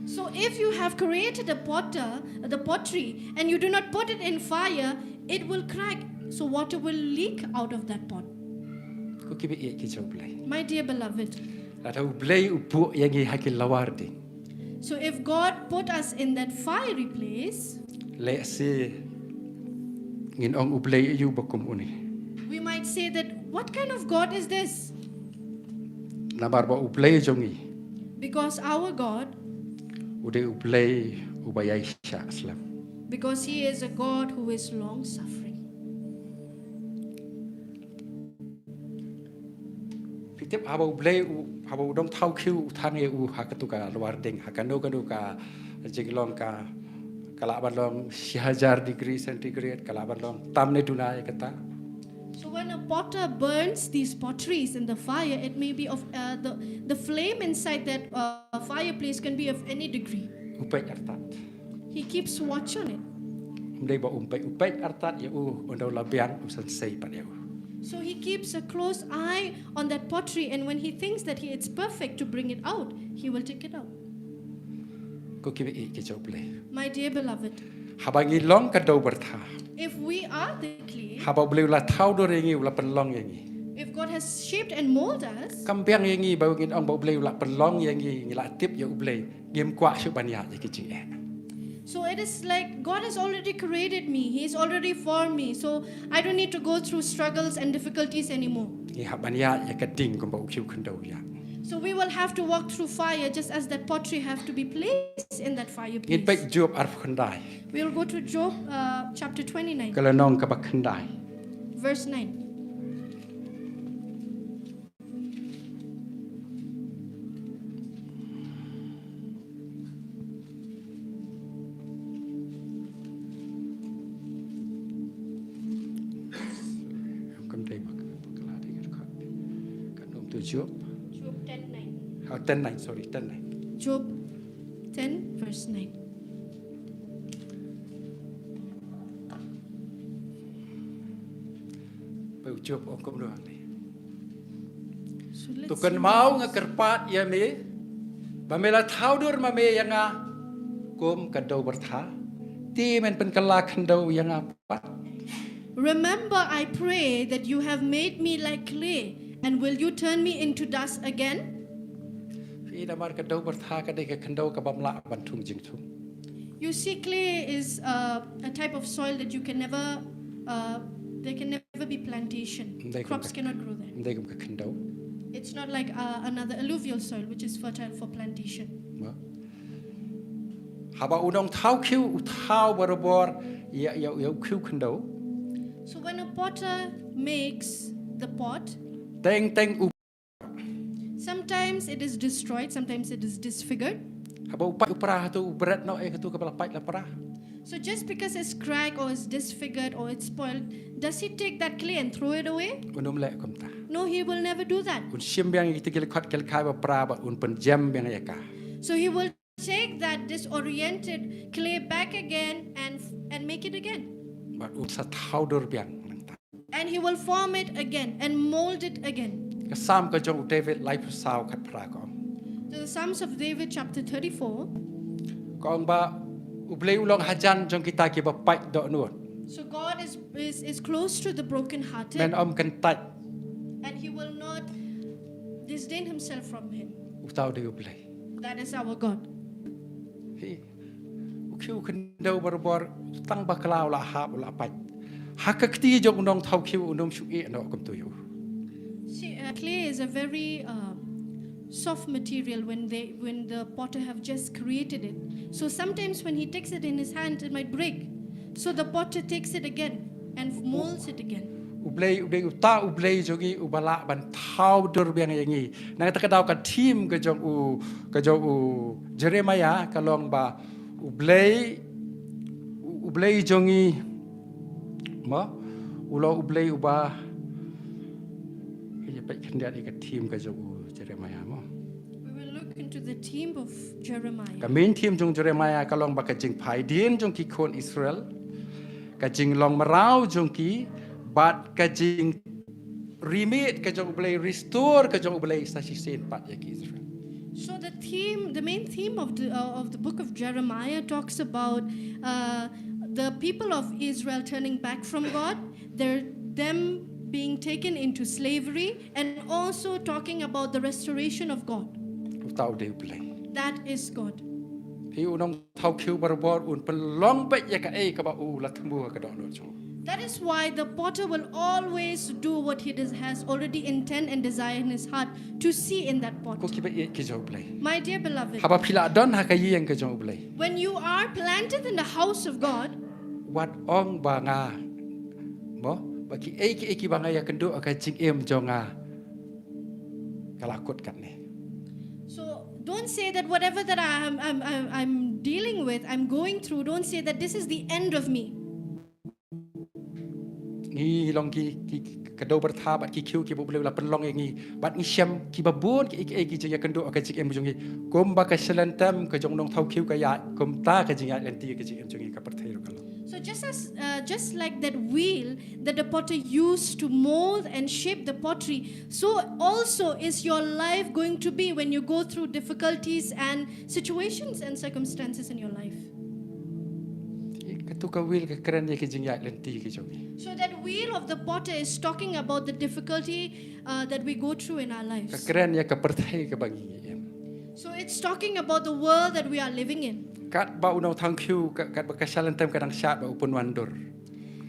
So if you have created a potter, the pottery, and you do not put it in fire, it will crack. So water will leak out of that pot. Ko kiba ïeit ki jong U Blei. My dear beloved, Lada U Blei u buh ïa ngi ha ki lawar ding. So if God put us in that fiery place, Lehse ngin ong U Blei aïu ba kum une. We might say that, what kind of God is this? Namar ba U Blei jong ngi. Because our God. U dei U Blei uba ïaishah slem. Because he is a God who is long suffering. Phi tip haba U Blei u, haba u nongthaw khiew u thang ïa u ha kato ka lawar ding, ha kano kano ka jinglong ka, ka lah ban long shi hajar degree centigrade, ka lah ban long tam ne duna ïa kata. So when a potter burns these potteries in the fire, it may be of uh, the the flame inside that uh, fireplace can be of any degree. U peit artat. He keeps watch on it. Ym dei ba um peit, u peit artat ïa u, ynda u la biang u san sei pat ïa u. So he keeps a close eye on that pottery, and when he thinks that he, it's perfect to bring it out, he will take it out. Ko kiba ïeit ki jong U Blei. My dear beloved, Haba ngi long ka dew byrtha. If we are the clay, Haba U Blei u la thaw dur ïa ngi, u la pynlong ïa ngi. If God has shaped and molded us, Kam biang ïa ngi ba ngin ong ba U Blei u la pynlong ïa ngi, ngi la tip ïa U Blei. Ngim kwah shuh ban ïaid ïa ki jingeh. So it is like God has already created me. He is already for me. So I don't need to go through struggles and difficulties anymore. Ngi hap ban ïaid ïa ka ding kumba u khiew khyndew ïaid. So we will have to walk through fire just as that pottery have to be placed in that fireplace. Ngin peit Job arphew khyndai. We'll go to Job uh, chapter twenty-nine, Ka lynnong kaba khyndai. Verse nine. Kam dei ba ka, ba ka la dei ka, ka nom tu Job. Job ten nine. Ah, ten nine, sorry, ten nine. Job ten, verse nine. Job ong kumno hangne. So let's To see kynmaw what nga kyrpad ïa me ba me la thaw dur ma me ïa nga kum ka dew byrtha. Te men pynkylla khyndew ïa nga pat. Remember, I pray that you have made me like clay, and will you turn me into dust again? Phi namar ka dew byrtha ka dei ka khyndew ka bym lah ban thung jingthung. You see, clay is uh, a type of soil that you can never, uh, there can never be plantation. Ym dei kum Crops ka cannot grow there. Ym dei kum ka khyndew. It's not like uh, another alluvial soil, which is fertile for plantation. Ba. Haba u nongthaw khiew u thaw barabor ïa ïa ïa u khiew khyndew. So when a potter makes the pot, Teng teng u Sometimes it is destroyed, sometimes it is disfigured. Haba u pait u pra hato u bret noh ïa kato kaba la pait la pra. So just because it's cracked or it's disfigured or it's spoiled, does he take that clay and throw it away? Un ym leh kumta. No, he will never do that. Un shim biang ïa kita ki lyngkhot ki lyngkhai ba pra bad un pynjem biang ïa ka. So he will take that disoriented clay back again and and make it again. Bad un sa thaw dur biang nangta. And he will form it again and mold it again. Ka Salm ka jong u David laiphew saw khatphra ka ong. So the Psalms of David chapter thirty-four. Ka ong ba U Blei u long hajan jong kita kiba pait dohnud. So God is, is, is close to the brokenhearted. Men ym kyntait. And he will not disdain himself from him. Uta u dei U Blei. That is our God. Hi. U khiew khyndew barabor tang bakla u la hap u la pait. Ha ka kti jong u nongthaw khiew un ym shu ïeh noh kumto ïa u. See, uh, clay is a very um, soft material when they when the potter have just created it. So sometimes when he takes it in his hand, it might break. So the potter takes it again and molds it again. U Blei u dei uta U Blei jong ngi uba lah ban thaw dur biang ïa ngi. Na kata ka daw ka theme ka jong u ka jong u Jeremiah ka long ba U Blei u, U Blei jong ngi mo u long U Blei uba. Ka ïa peit khyndiat ïa ka theme ka jong u Jeremiah mo. We will look into the theme of Jeremiah. Ka main theme jong Jeremiah ka long ba ka jingphai dien jong ki khun Israel, ka jinglong mraw jong ki, bad ka jing remade ka jong U Blei, restore ka jong U Blei sa shisien pat ïa ki Israel. So the theme, the main theme of the uh, of the book of Jeremiah talks about uh, the people of Israel turning back from God, their them being taken into slavery, and also talking about the restoration of God. Uta u dei U Blei. That is God. Hi u nongthaw khiew barabor un pynlong beit ïa kaei kaba u la thmu ha ka dohnud jong u. That is why the potter will always do what he does, has already intent and desire in his heart to see in that pot. Ko kiba ïeit ki jong U Blei. My dear beloved, Haba phi la don ha ka ïing ka jong U Blei. When you are planted in the house of God, wat ong ba nga mo ba kiei kiei kiba nga ïakynduh ha ka jingim jong nga ka la kut katne. So don't say that whatever that I am I'm, I'm, I'm dealing with, I'm going through, don't say that this is the end of me. Ngi long ki, ki ka dew byrtha bad ki khiew kiba U Blei u la pynlong ïa ngi bad ngi shem kiba bun ki, ki, ki jingïakynduh ka jingim jong ngi. Kumba ka shyllangtem ka jong u nongthaw khiew ka ïaid, kumta ka jingïaid lynti ka jingim jong ngi ka pyrthei ruh ka long. So just as uh, just like that wheel that the potter used to mold and shape the pottery, so also is your life going to be when you go through difficulties and situations and circumstances in your life. Kato ka wheel ka kren ïa ki jingïaid lynti ki jong ngi. So that wheel of the potter is talking about the difficulty uh, that we go through in our lives. Ka kren ïa ka pyrthei kaba ngi im. So it's talking about the world that we are living in. Katba u nongthaw khiew, kat, katba ka shyllangtem ka dang shad ba u pynwan dur.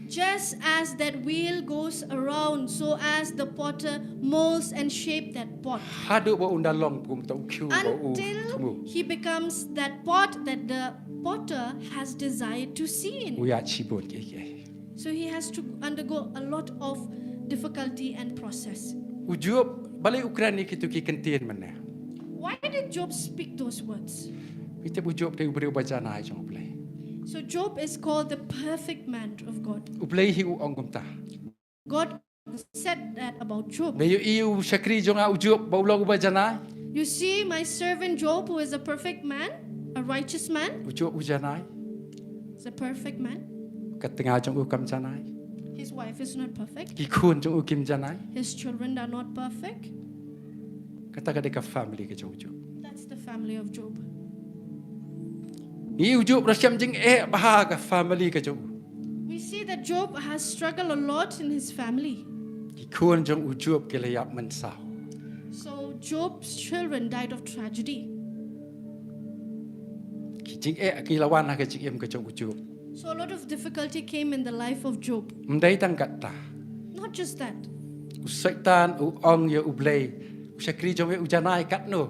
Just as that wheel goes around, so as the potter molds and shape that pot. Haduh ba un da long kum uta u khiew ba u thmu. Until he becomes that pot that the potter has desired to see in. U ïaid shibun kiei kiei. So he has to undergo a lot of difficulty and process. U Job balei u kren ïa kito ki kyntien mynne? Why did Job speak those words? Ngi tip u Job dei u briew ba janai jong U Blei. So Job is called the perfect man of God. U Blei hi u ong kumta. God said that about Job. Me ïohi u shakri jong nga u Job ba u long uba janai. You see my servant Job, who is a perfect man, a righteous man. U Job u janai. Is a perfect man. Ka tnga jong u kam janai. His wife is not perfect. Ki khun jong u kim janai. His children are not perfect. Kata ka dei ka family ka jong u Job. That's the family of Job. Ngi ïohi u Job ruh shem jingeh bha ka family ka jong u. We see that Job has struggled a lot in his family. Ki khun jong u Job ki la ïap mynsaw. So Job's children died of tragedy. Ki jingeh ki la wan ha ka jingim ka jong u Job. So a lot of difficulty came in the life of Job. Ym dei tang katta. Not just that. U Soitan u ong ïa u Blei, u shakri jong me u janai katno?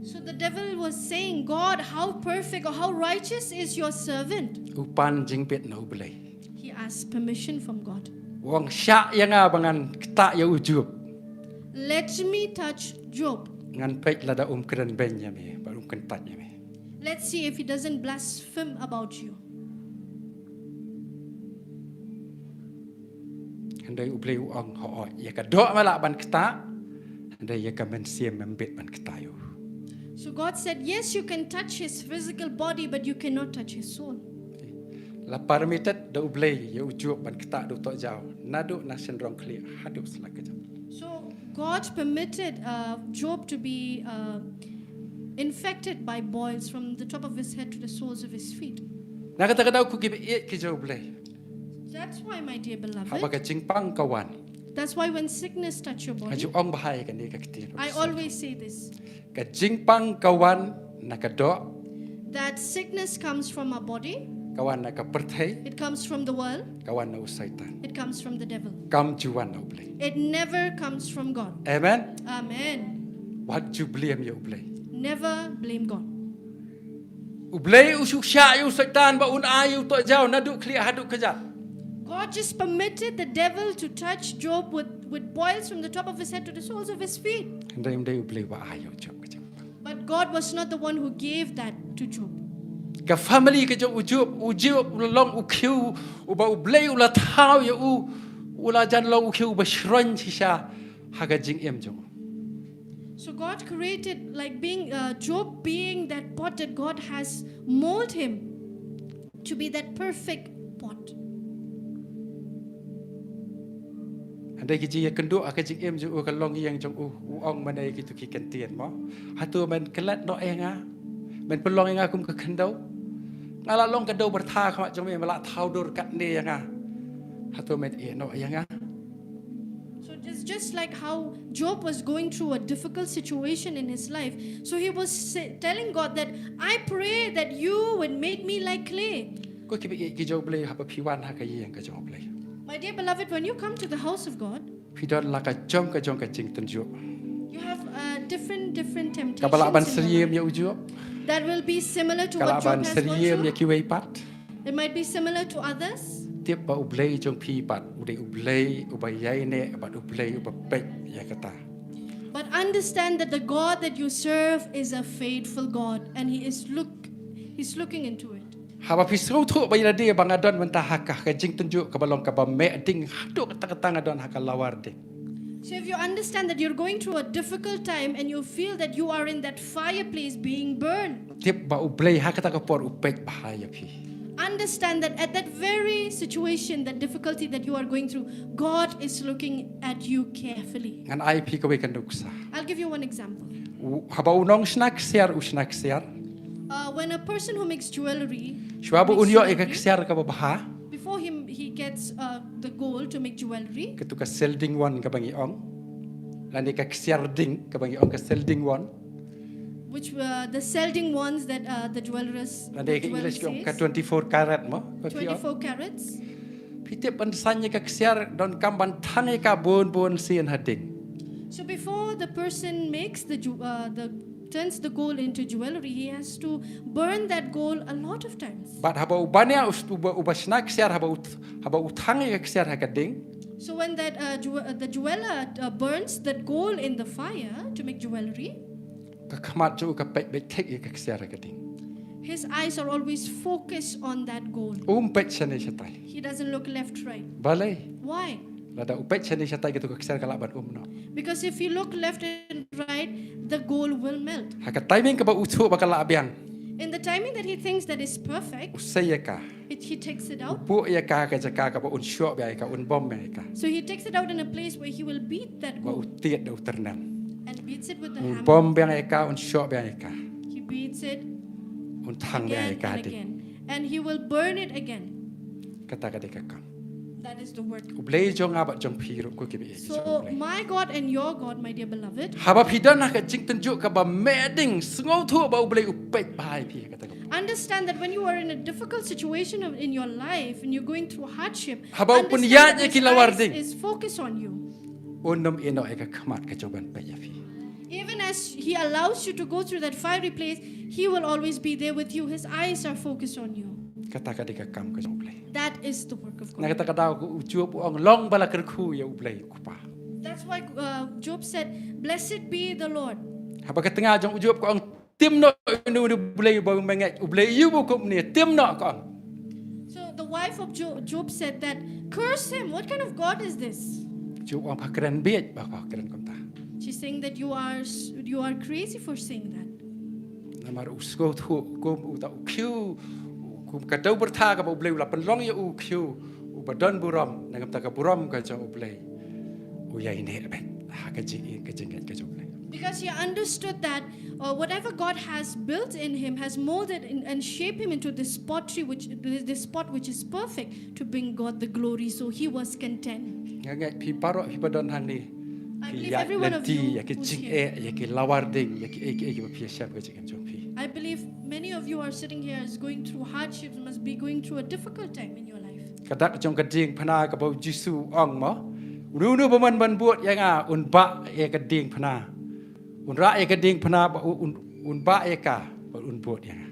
So the devil was saying, "God, how perfect or how righteous is your servant?" U pan jingbit na u Blei. He asked permission from God. U ong, shah ïa nga ba ngan ktah ïa u Job. "Let me touch Job. Ngan peit lada um kren beiñ ïa me, ba um kyntait ïa me. Let's see if he doesn't blaspheme about you." Hynrei u Blei u ong, hooid, ïa ka doh me lah ban ktah, hynrei ïa ka mynsiem mem bit ban ktah ïa u. So God said, "Yes, you can touch his physical body, but you cannot touch his soul." La permitted da u Blei ïa u Job ban ktah da u tohjaw, naduh na shynrong khlieh haduh sla kjat. So God permitted uh, Job to be uh, infected by boils from the top of his head to the soles of his feet. Na kata ka daw, ko ki baieit ki jong u Blei, That's why, my dear haba beloved, ka jingpang ka wan, that's why when sickness touch your nga body, ju ong bha ïa kane ka ktien. I always say this, Ka jingpang ka wan na ka doh, that sickness comes from our body, ka wan na ka pyrthei, it comes from the world, ka wan na u Soitan. It comes from the devil. Kam ju wan na u Blei. It never comes from God. Amen. Amen. Wat ju blame ïa u Blei. Never blame God. U Blei u shu shah ïa u Soitan ba un ai ïa u tohjaw naduh khlieh haduh kjat. God just permitted the devil to touch Job with, with boils from the top of his head to the soles of his feet. Hynrei ym dei u Blei ba ai ïa u Job ka jingpang. But God was not the one who gave that to Job. Ka family ka jong u Job, u Job u la long u khiew uba u Blei u la thaw ïa u, u la jan long u khiew uba shroiñ shisha ha ka jingim jong u. So God created, like, being uh, Job being that pot that God has molded him to be that perfect pot. Hynrei ki jingïakynduh ha ka jingim jong u ka longïing jong u, u ong mynne ïa kito ki kyntien mo. Hato men klet noh ïa nga? Men pynlong ïa nga kum ka khyndew? Nga la long ka dew byrtha ha khmat jong me, me la thaw dur katne ïa nga. Hato men ïeh noh ïa nga? So it's just like how Job was going through a difficult situation in his life. So he was sa- telling God that, "I pray that you would make me like clay." Ko ki baieit ki jong u Blei, haba phi wan ha ka ïing ka jong u Blei, My dear beloved, when you come to the house of God, phi don la ka jong ka jong ka jingtynjuh. You have uh, different different temptations. Kaba lah ban syriem ïa u Job. That will be similar to Ka lah what Job ban has gone syriem ïa through. Kiwei pat. It might be similar to others. Tip ba u Blei jong phi pat u dei u Blei uba ïaineh bad u Blei uba peit ïa kata. But understand that the God that you serve is a faithful God, and He is look, He's looking into it. Haba phi sngewthuh ba ïa lade ba nga don mynta ha ka, ka jingtynjuh kaba long kaba meh ding, haduh katta katta nga don ha ka lawar ding. So if you understand that you're going through a difficult time and you feel that you are in that fireplace being burned, Tip ba u Blei ha kata ka por u peit bha ïa phi. Understand that at that very situation, that difficulty that you are going through, God is looking at you carefully. Ngan ai phi kawei ka nuksa. I'll give you one example. U- Haba u nongshna ksiar u shna ksiar, Uh, when a person who makes jewelry, shuwa ba makes un ïoh ïa ka jewelry, ksiar kaba bha, before him he gets uh, the gold to make jewelry, katu ka selding wand kaba ngi ong, lane ka ksiar ding kaba ngi ong, ka selding wand, which uh, the selding ones that uh, the jewelers, lane the ka English jewelers ki ong ka says, twenty-four carat mo, ka ki ong. twenty-four carats. Phi tip ban saiñ ïa ka ksiar donkam ban thang ïa ka bun bun sien ha ding. So before the person makes the ju- uh, the turns the gold into jewelry, he has to burn that gold a lot of times. Bad haba u bania u- uba, uba shna ksiar, haba u, haba u thang ïa ka ksiar ha ka ding, So when that uh, jew- uh, the jeweler uh, burns that gold in the fire to make jewelry, ka khmat jong u ka peit beit thik ïa ka ksiar ha ka ding. His eyes are always focused on that gold. Um peit shane shatai. He doesn't look left, right. Balei? Why? Lada u peit shane shatai katu ka ksiar ka lah ban um noh. Because if you look left and right, the gold will melt. Ha ka timing kaba u thuh ba ka lah biang, In the timing that he thinks that is perfect, u sei ïa ka, it, he takes it u out. buh ïa ka ka jaka kaba un shoh biang ïa ka, un bom biang ïa ka. So he takes it out in a place where he will beat that Ba u goat tied da u tyrnem. and beats it with the Un hammer. Bom biang ïa ka, un shoh biang ïa ka. He beats it Un thang biang ïa again ka and ding. Again. And he will burn it again. Kata ka dei ka kam. That is the work. U Blei jong nga bad jong phi ruh ko kiba ïeit ki jong u So, Blei. My God and your God, my dear beloved, Haba phi don ha ka jingtynjuh kaba meh ding, sngewthuh ba u Blei u peit bha ïa phi ha kata ka por. Understand that when you are in a difficult situation of, in your life and you're going through hardship, Haba u understand pynïaid that ïa his ki lawar eyes ding. Is focused on you. Un ym ïehnoh ïa ka khmat ka jong u ban peit ïa phi. Even as he allows you to go through that fiery place, he will always be there with you. His eyes are focused on you. Kata ka dei ka kam ka jong u Blei. That is the work of Na God. kata ka daw u Job u ong long ba la kyrkhu ïa u Blei u Kpa. That's why uh, Job said, "Blessed be the Lord." Haba ka tnga jong u Job ka ong tim noh ïa u Blei ba u mengeit, u Blei ïa u ba u kumne, tim noh ka ong. So the wife of Job, Job said that, "Curse him. What kind of God is this?" Job u ong pha kren bieit ba pha kren kumta. She's saying that you are s- you are crazy for saying that. Namar u sngewthuh kum uta u khiew, kum ka daw byrtha kaba u Blei u la pynlong ïa u khiew, uba don burom, na ka bynta ka burom ka jong u Blei. U ïaineh beit ha ka jing, ka jingngeit ka jong u Blei. Because he understood that uh, whatever God has built in him has molded in, and shaped him into this pottery, which this pot which is perfect to bring God the glory. So he was content. Nga ngeit phi baroh phi ba don hangne. I Phi believe ïaid every one of lynti you ïa ki who's jingeh, here. Ïa ki lawar ding, ïa ki ei ki ei kiba phi ïashem ka jingim jong phi. I believe many of you are sitting here is going through hardships, must be going through a difficult time in your life. Ka dak jong ka diengphna kaba u Jisu u ong mo. Uno uno ba man ban bud ïa nga un bah ïa ka diengphna. Un rah ïa ka diengphna ba un, un bah ïa ka ba un bud ïa nga.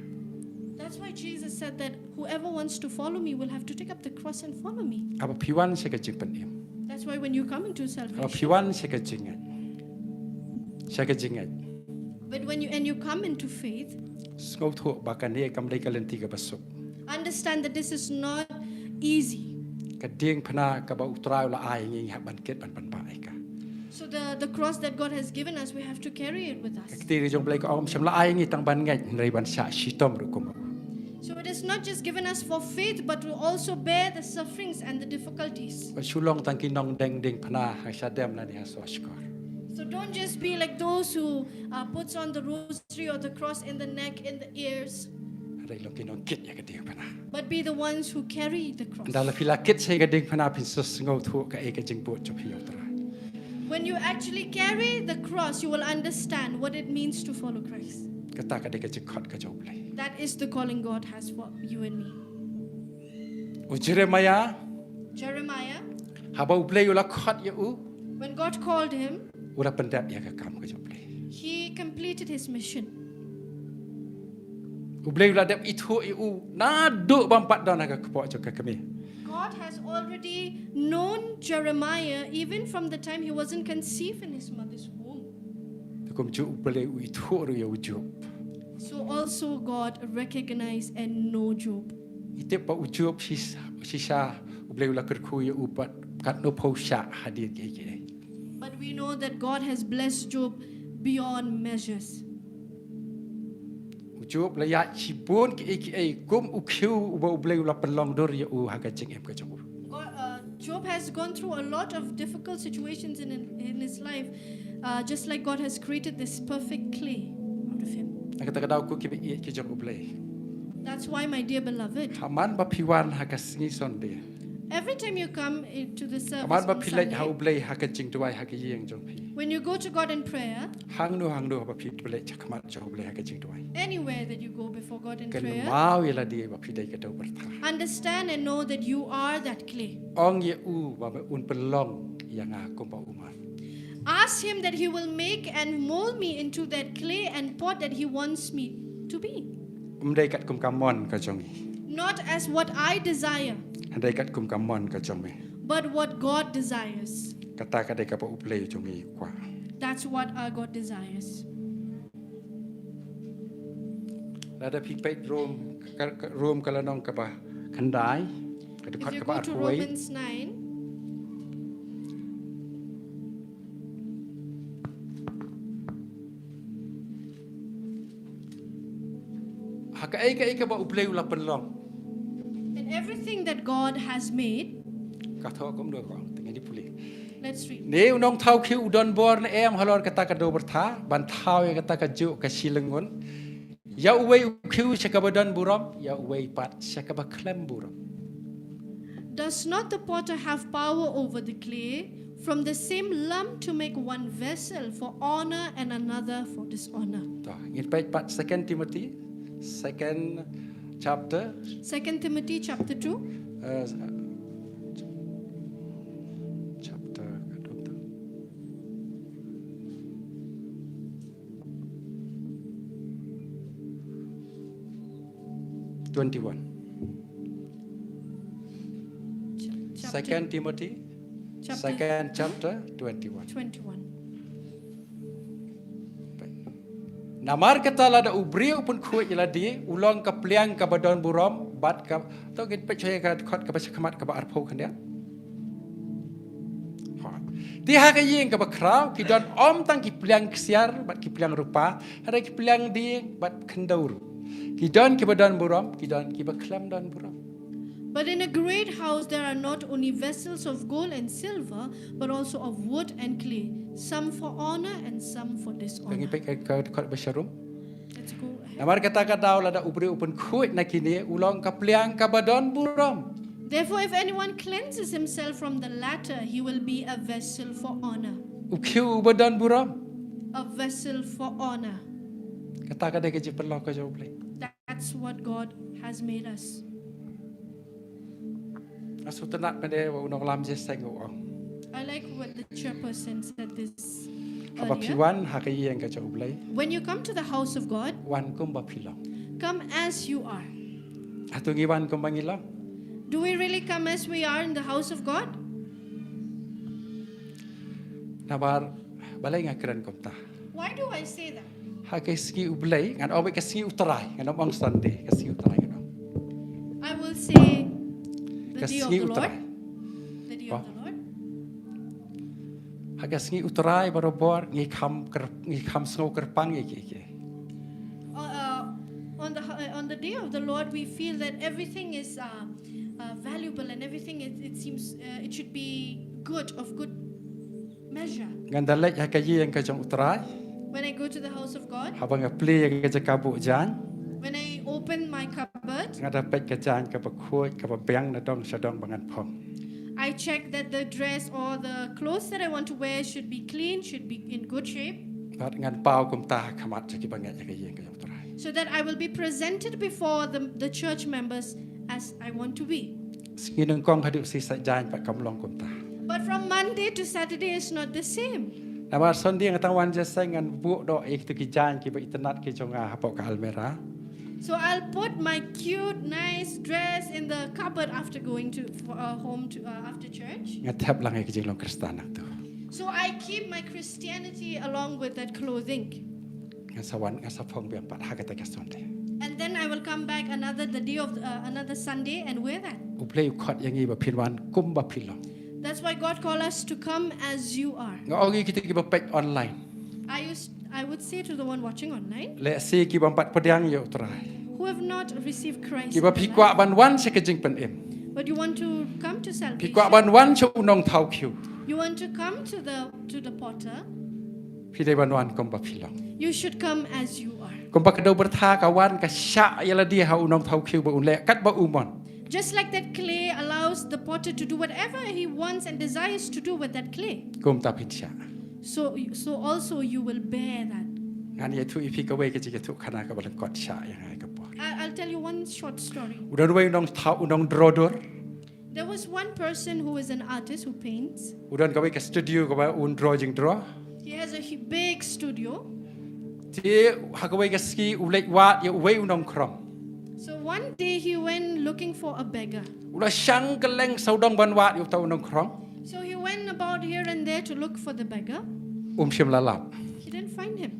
That's why Jesus said that whoever wants to follow me will have to take up the cross and follow me. Haba phi wan sha ka jingpynim. That's why when you come into Haba phi salvation, wan sha ka jingngeit. Sha ka jingngeit. But when you and you come into faith, Sngewthuh ba kane kam dei ka lynti kaba suk. Understand that this is not easy. Ka diengphna kaba u Trai u la ai ngi hap ban kit ban pynbah ïa ka. So the, the cross that God has given us, we have to carry it with Ka us. ktien jong u Blei ka ong shem la ai ngi tang ban ngeit hynrei ban shah shitom ruh kum u. So it is not just given us for faith, but to also bear the sufferings and the difficulties. Ba shu long tang ki nongdeng diengphna ha shadem lane ha shuwa shkor. So don't just be like those who uh, puts on the rosary or the cross in the neck, in the ears, Hynrei long ki nongkit ïa ka diengphna. But be the ones who carry the cross. Ynda la phi la kit sha ka diengphna phin sa sngewthuh kaei ka jingbud jong phi ïa u Trai. When you actually carry the cross, you will understand what it means to follow Christ. Kata ka dei ka jingkhot ka jong u Blei. That is the calling God has for you and me. U Jeremiah, Jeremiah, haba u Blei u la khot ïa u, when God called him, u la pyndep ïa ka kam ka jong u Blei. He completed his mission. U Blei u la dep ithuh ïa u naduh bym pat don ha ka kpoh jong ka kmie. God has already known Jeremiah even from the time he wasn't conceived in his mother's womb. Te kumjuh u Blei u ithuh ruh ïa u Job. So also God recognized and know Job. Ngi tip ba u Job shisha, shisha u Blei u la kyrkhu ïa u pat katno phew shah hadien kiei kiei. But we know that God has blessed Job beyond measures. U Job la ïaid shibun kiei kiei kum u khiew uba u Blei u la pynlong dur ïa u ha ka jingim ka jong u. God, uh, Job has gone through a lot of difficult situations in, in his life, uh, just like God has created this perfect clay out of him. Na kata ka daw ko kiba ïeit ki jong u Blei. That's why, my dear beloved, Ha man ba phi wan ha ka sngi Sunday. Every time you come into the service Ha man ba on phi leit ha u Sunday, Blei ha ka jingduwai ha ka ïing jong phi. When you go to God in prayer, Hangno hangno ba phi leit shakhmat jong u Blei ha ka jingduwai. Anywhere that you go before God in prayer, Kynmaw ïa lade ba phi dei ka daw byrtha. Understand and know that you are that clay. Ong ïa u ba un pynlong ïa nga kumba u mon. Ask him that he will make and mold me into that clay and pot that he wants me to be. Ym dei katkum ka mon ka jong ngi. Not as what I desire, Hynrei katkum ka mon ka jong me. But what God desires. Kata ka dei kaba u Blei jong ngi u kwah. That's what our God desires. Lada phi peit Rom, ka, ka, Rom ka lynnong kaba khyndai, ka dkhot kaba arphew wei. Romans nine, Ha kaei kaei kaba U Blei u la pynlong. In everything that God has made, Ka thoh kumno ko, te ngin ïa pule. Let's read. Ne u nongthaw khiew u don bor ne em halor kata ka dewbyrtha ban thaw ïa kata kajuh ka shilyngngun? Ïa uwei u khiew sha kaba don burom, ïa uwei pat sha kaba khlem burom. Does not the potter have power over the clay, from the same lump to make one vessel for honor and another for dishonor? To, ngin peit pat Second Timothy, second chapter, Second Timothy chapter two, uh, chapter, ka dum tu. Twenty-one. chapter Second Timothy, chapter second chapter, twenty-one. twenty-one. Namar kata lada u briew u pynkhuid ïa lade, u long ka pliang kaba don burom, bad ka, to ngin peit shuwa ka dkhot kaba shakhmat kaba arphew khyndiat. Ha. Te ha ka ïing kaba khraw, ki don ym tang ki pliang ksiar, bad ki pliang rupa, hynrei ki pliang dieng, bad khyndew ruh. Ki don kiba don burom, ki don kiba khlem don burom. But in a great house there are not only vessels of gold and silver, but also of wood and clay, some for honor and some for Ka ngi dishonor. peit ka, ka dkhot ba sharum. Let's go ahead. Namar kata ka daw lada u briew u pynkhuid na kine, u long ka pliang kaba don burom. Therefore, if anyone cleanses himself from the latter, he will be a vessel for honor. U khiew uba don burom. A vessel for honor. Kata ka dei ka jingpynlong ka jong U Blei. That's what God has made us. Nga sngewtynnat mynne ba u nonglam jingïaseng u ong, I like what the chairperson said this haba phi earlier. Wan ha ka ïing ka jong U Blei, When you come to the house of God, wan kumba phi long. Come as you are. Hato ngi wan kumba ngi long? Do we really come as we are in the house of God? Namar balei nga kren kumta? Why do I say that? Ha ka sngi U Blei, ngan ong ka sngi U Trai, ngan ym ong Sunday, ka sngi U Trai ngan ong. I will say the Ka day of sngi the U Lord. Trai. The day Wah. Of the Lord. Ha ka sngi U Trai barabor ngi kham kyrp-, ngi kham sngew kyrpang ïa kiei kiei. Uh, uh, on the uh, on the day of the Lord, we feel that everything is uh, uh, valuable and everything it, it seems uh, it should be good, of good measure. Ngan da leit ha ka ïing ka jong U Trai. When I go to the house of God, Haba nga plie ïa ka jaka buh jaiñ, when I open my cupboard, nga da peit ka jaiñ kaba khuid kaba biang na dong sha dong ba ngan phong. I check that the dress or the clothes that I want to wear should be clean, should be in good shape, Bad ngan paw kumta ha khmat jong kiba ngeit ïa ka ïing ka jong U Trai. So that I will be presented before the, the church members as I want to be. Sngi nyngkong haduh sngi saitjaiñ pat kam long kumta. But from Monday to Saturday is not the same. Namar Sunday nga tang wan jingïaseng, ngan buh noh ïa kito ki jaiñ kiba itynnat ki jong nga hapoh ka almirah. So I'll put my cute, nice dress in the cupboard after going to for, uh, home to uh, after church. Nga thep lang ïa ka jinglong Khristan nangto. So I keep my Christianity along with that clothing. Nga sa wan, nga sa phong biang pat ha kata ka Sunday. And then I will come back another the day of uh, another Sunday and wear that. U Blei u khot ïa ngi ba phin wan kumba phi long. That's why God called us to come as you are. Nga ong ïa kito kiba peit online, I used I would say to the one watching online, lehse kiba ym pat pdiang ïa U Trai, who have not received Christ, kiba in phi their kwah life, ban wan sha ka jingpynim, but you want to come to phi salvation, kwah ban wan sha u nongthaw khiew, you want to come to the to the potter, phi dei ban wan kumba phi long. You should come as you are. Kumba ka dewbyrtha ka wan ka shah ïa lade ha u nongthaw khiew ba un leh katba u mon. Just like that clay allows the potter to do whatever he wants and desires to do with that clay, Kumta phin shah. So, so also you will bear that. Ngan ïathuh ïa phi kawei ka jingïathuhkhana kaba lyngkot shah ïa nga ïa ka por. I, I'll tell you one short story. U don uwei u nongthaw, u nongdro dur. There was one person who is an artist who paints. U don kawei ka studio kaba un dro jingdro. He has a hu- big studio. Te ha kawei ka sngi u leit wad ïa uwei u nongkhrong. So one day he went looking for a beggar. U la shang kylleng sawdong ban wad ïa uta u nongkhrong. So he went about here and there to look for the beggar. Um shym la lap. He didn't find him.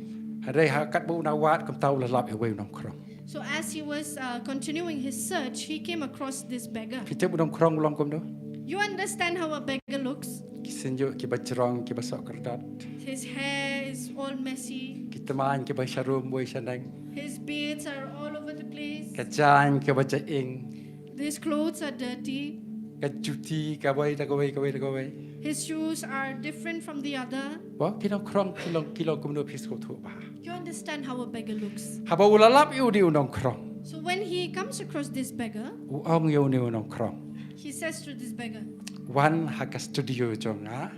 Hynrei ha katba u nang wad kumta u la lap ïa uwei u nongkhrong. So as he was uh, continuing his search, he came across this beggar. Phi tip u nongkhrong u long kumno? You understand how a beggar looks? Ki synjuk kiba jrong, kiba soh kyrdot. His hair is all messy. Ki tmaiñ kiba sharum boi shaneng. His beards are all over the place. Ka jaiñ kaba jaing. His clothes are dirty. Ka juti kawei da kawei, kawei da kawei. His shoes are different from the other. Ba ki nongkhrong ki long, ki long kumno phi sngewthuh bha. You understand how a beggar looks. Haba u la lap ïa u dei u nongkhrong. So when he comes across this beggar, U ong ïa une u nongkhrong. He says to this beggar, Wan ha ka studio jong nga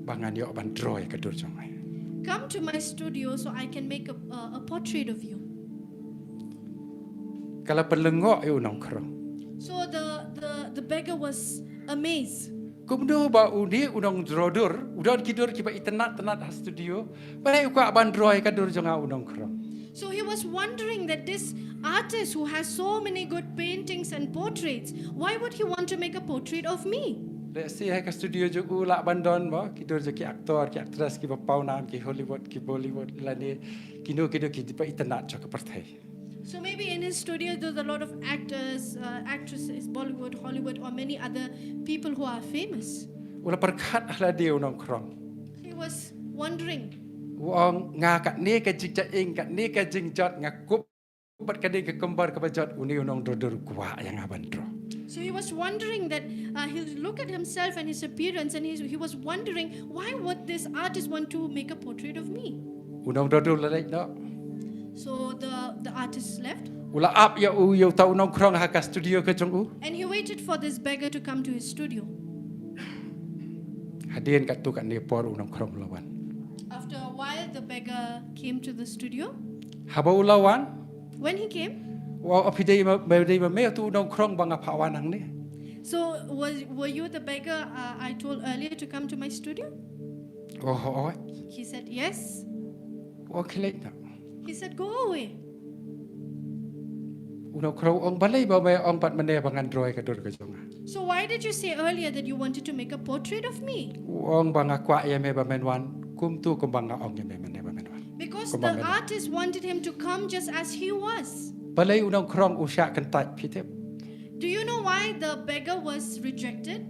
ba ngan ïoh ban draw ïa ka dur jong me. "Come to my studio so I can make a, a, a portrait of you." Ka la pynlyngngoh ïa u nongkhrong. So the, the, the beggar was amazed. Kumno ba une u nongdraw dur, u don ki dur kiba itynnat tynnat ha studio, balei u kwah ban draw ïa ka dur jong nga u nongkhrong. So he was wondering that this artist who has so many good paintings and portraits, why would he want to make a portrait of me? Lehse ha ka studio jong u lah ban don ba ki dur jong ki actor, ki actress kiba pawnam, ki Hollywood, ki Bollywood, lane kino kino kiba itynnat jong ka pyrthei. So maybe in his studio there's a lot of actors, uh, actresses, Bollywood, Hollywood, or many other people who are famous. U la pyrkhat ha lade u nongkhrong. He was wondering. U ong, nga katne ka jingjaiñ, katne ka jingjot, nga kup bad kane ka kynbar kaba jot, une u nongdraw dur u kwah ïa nga ban draw. So he was wondering that, uh, he'll look at himself and his appearance, and he, he was wondering, "Why would this artist want to make a portrait of me?" U nongdraw dur u la leit noh. So the, the artist left. U la ap ïa u, ïa uta u nongkhrong ha ka studio ka jong u. And he waited for this beggar to come to his studio. Hadien katto katne por u nongkhrong u la wan. After a while, the beggar came to the studio. Haba u la wan. When he came, Wa, o phi dei ma, ma dei ma me utu u nongkhrong ba nga phah wan hangne. So was, were you the beggar, uh, I told earlier to come to my studio? Oh, oh. He said, "Yes." Wa, khie leit noh. He said, "Go away." U nongkhrong u ong, balei ba me ong pat mynne ba ngan draw ïa ka dur ka jong nga. "So why did you say earlier that you wanted to make a portrait of me?" U ong ba nga kwah ïa me ba men wan kumtu kumba nga ong ïa me mynne ba men wan. Because Kumba the men. Artist wanted him to come just as he was. Balei u nongkhrong u shah kyntait, phi tip? Do you know why the beggar was rejected?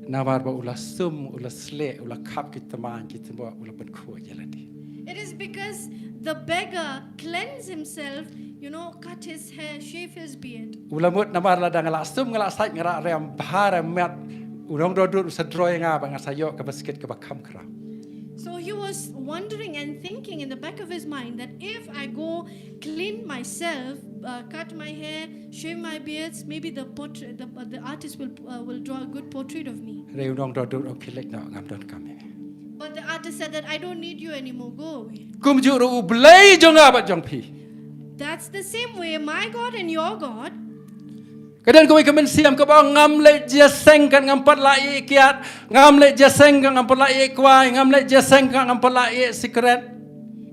Namar ba u la sum, u la sleh, u la khap ki tmaiñ ki tymboh, u la pynkhuid ïa lade. It is because the beggar cleansed himself, you know, cut his hair, shave his beard. U la mut, namar lada nga la sum, nga la sait, nga la rem bha rem met, u nongdraw dur u sa draw ïa nga ba nga sa ïoh ka basket kaba kham khraw. So he was wondering and thinking in the back of his mind that if I go clean myself, uh, cut my hair, shave my beards, maybe the portrait, the, uh, the artist will, uh, will draw a good portrait of me. Hynrei u nongdraw dur u ong, khie leit noh, ngam donkam ïa me. But the artist said that, "I don't need you anymore, go away." Kumjuh ruh u Blei jong nga bad jong phi. That's the same way, my God and your God. Ka don kawei ka mynsiem kaba ong, ngam leit jingïaseng kat ngam pat lah ïeh kiad, ngam leit jingïaseng kat ngam pat lah ïeh kwai, ngam leit jingïaseng kat ngam pat lah ïeh sikret.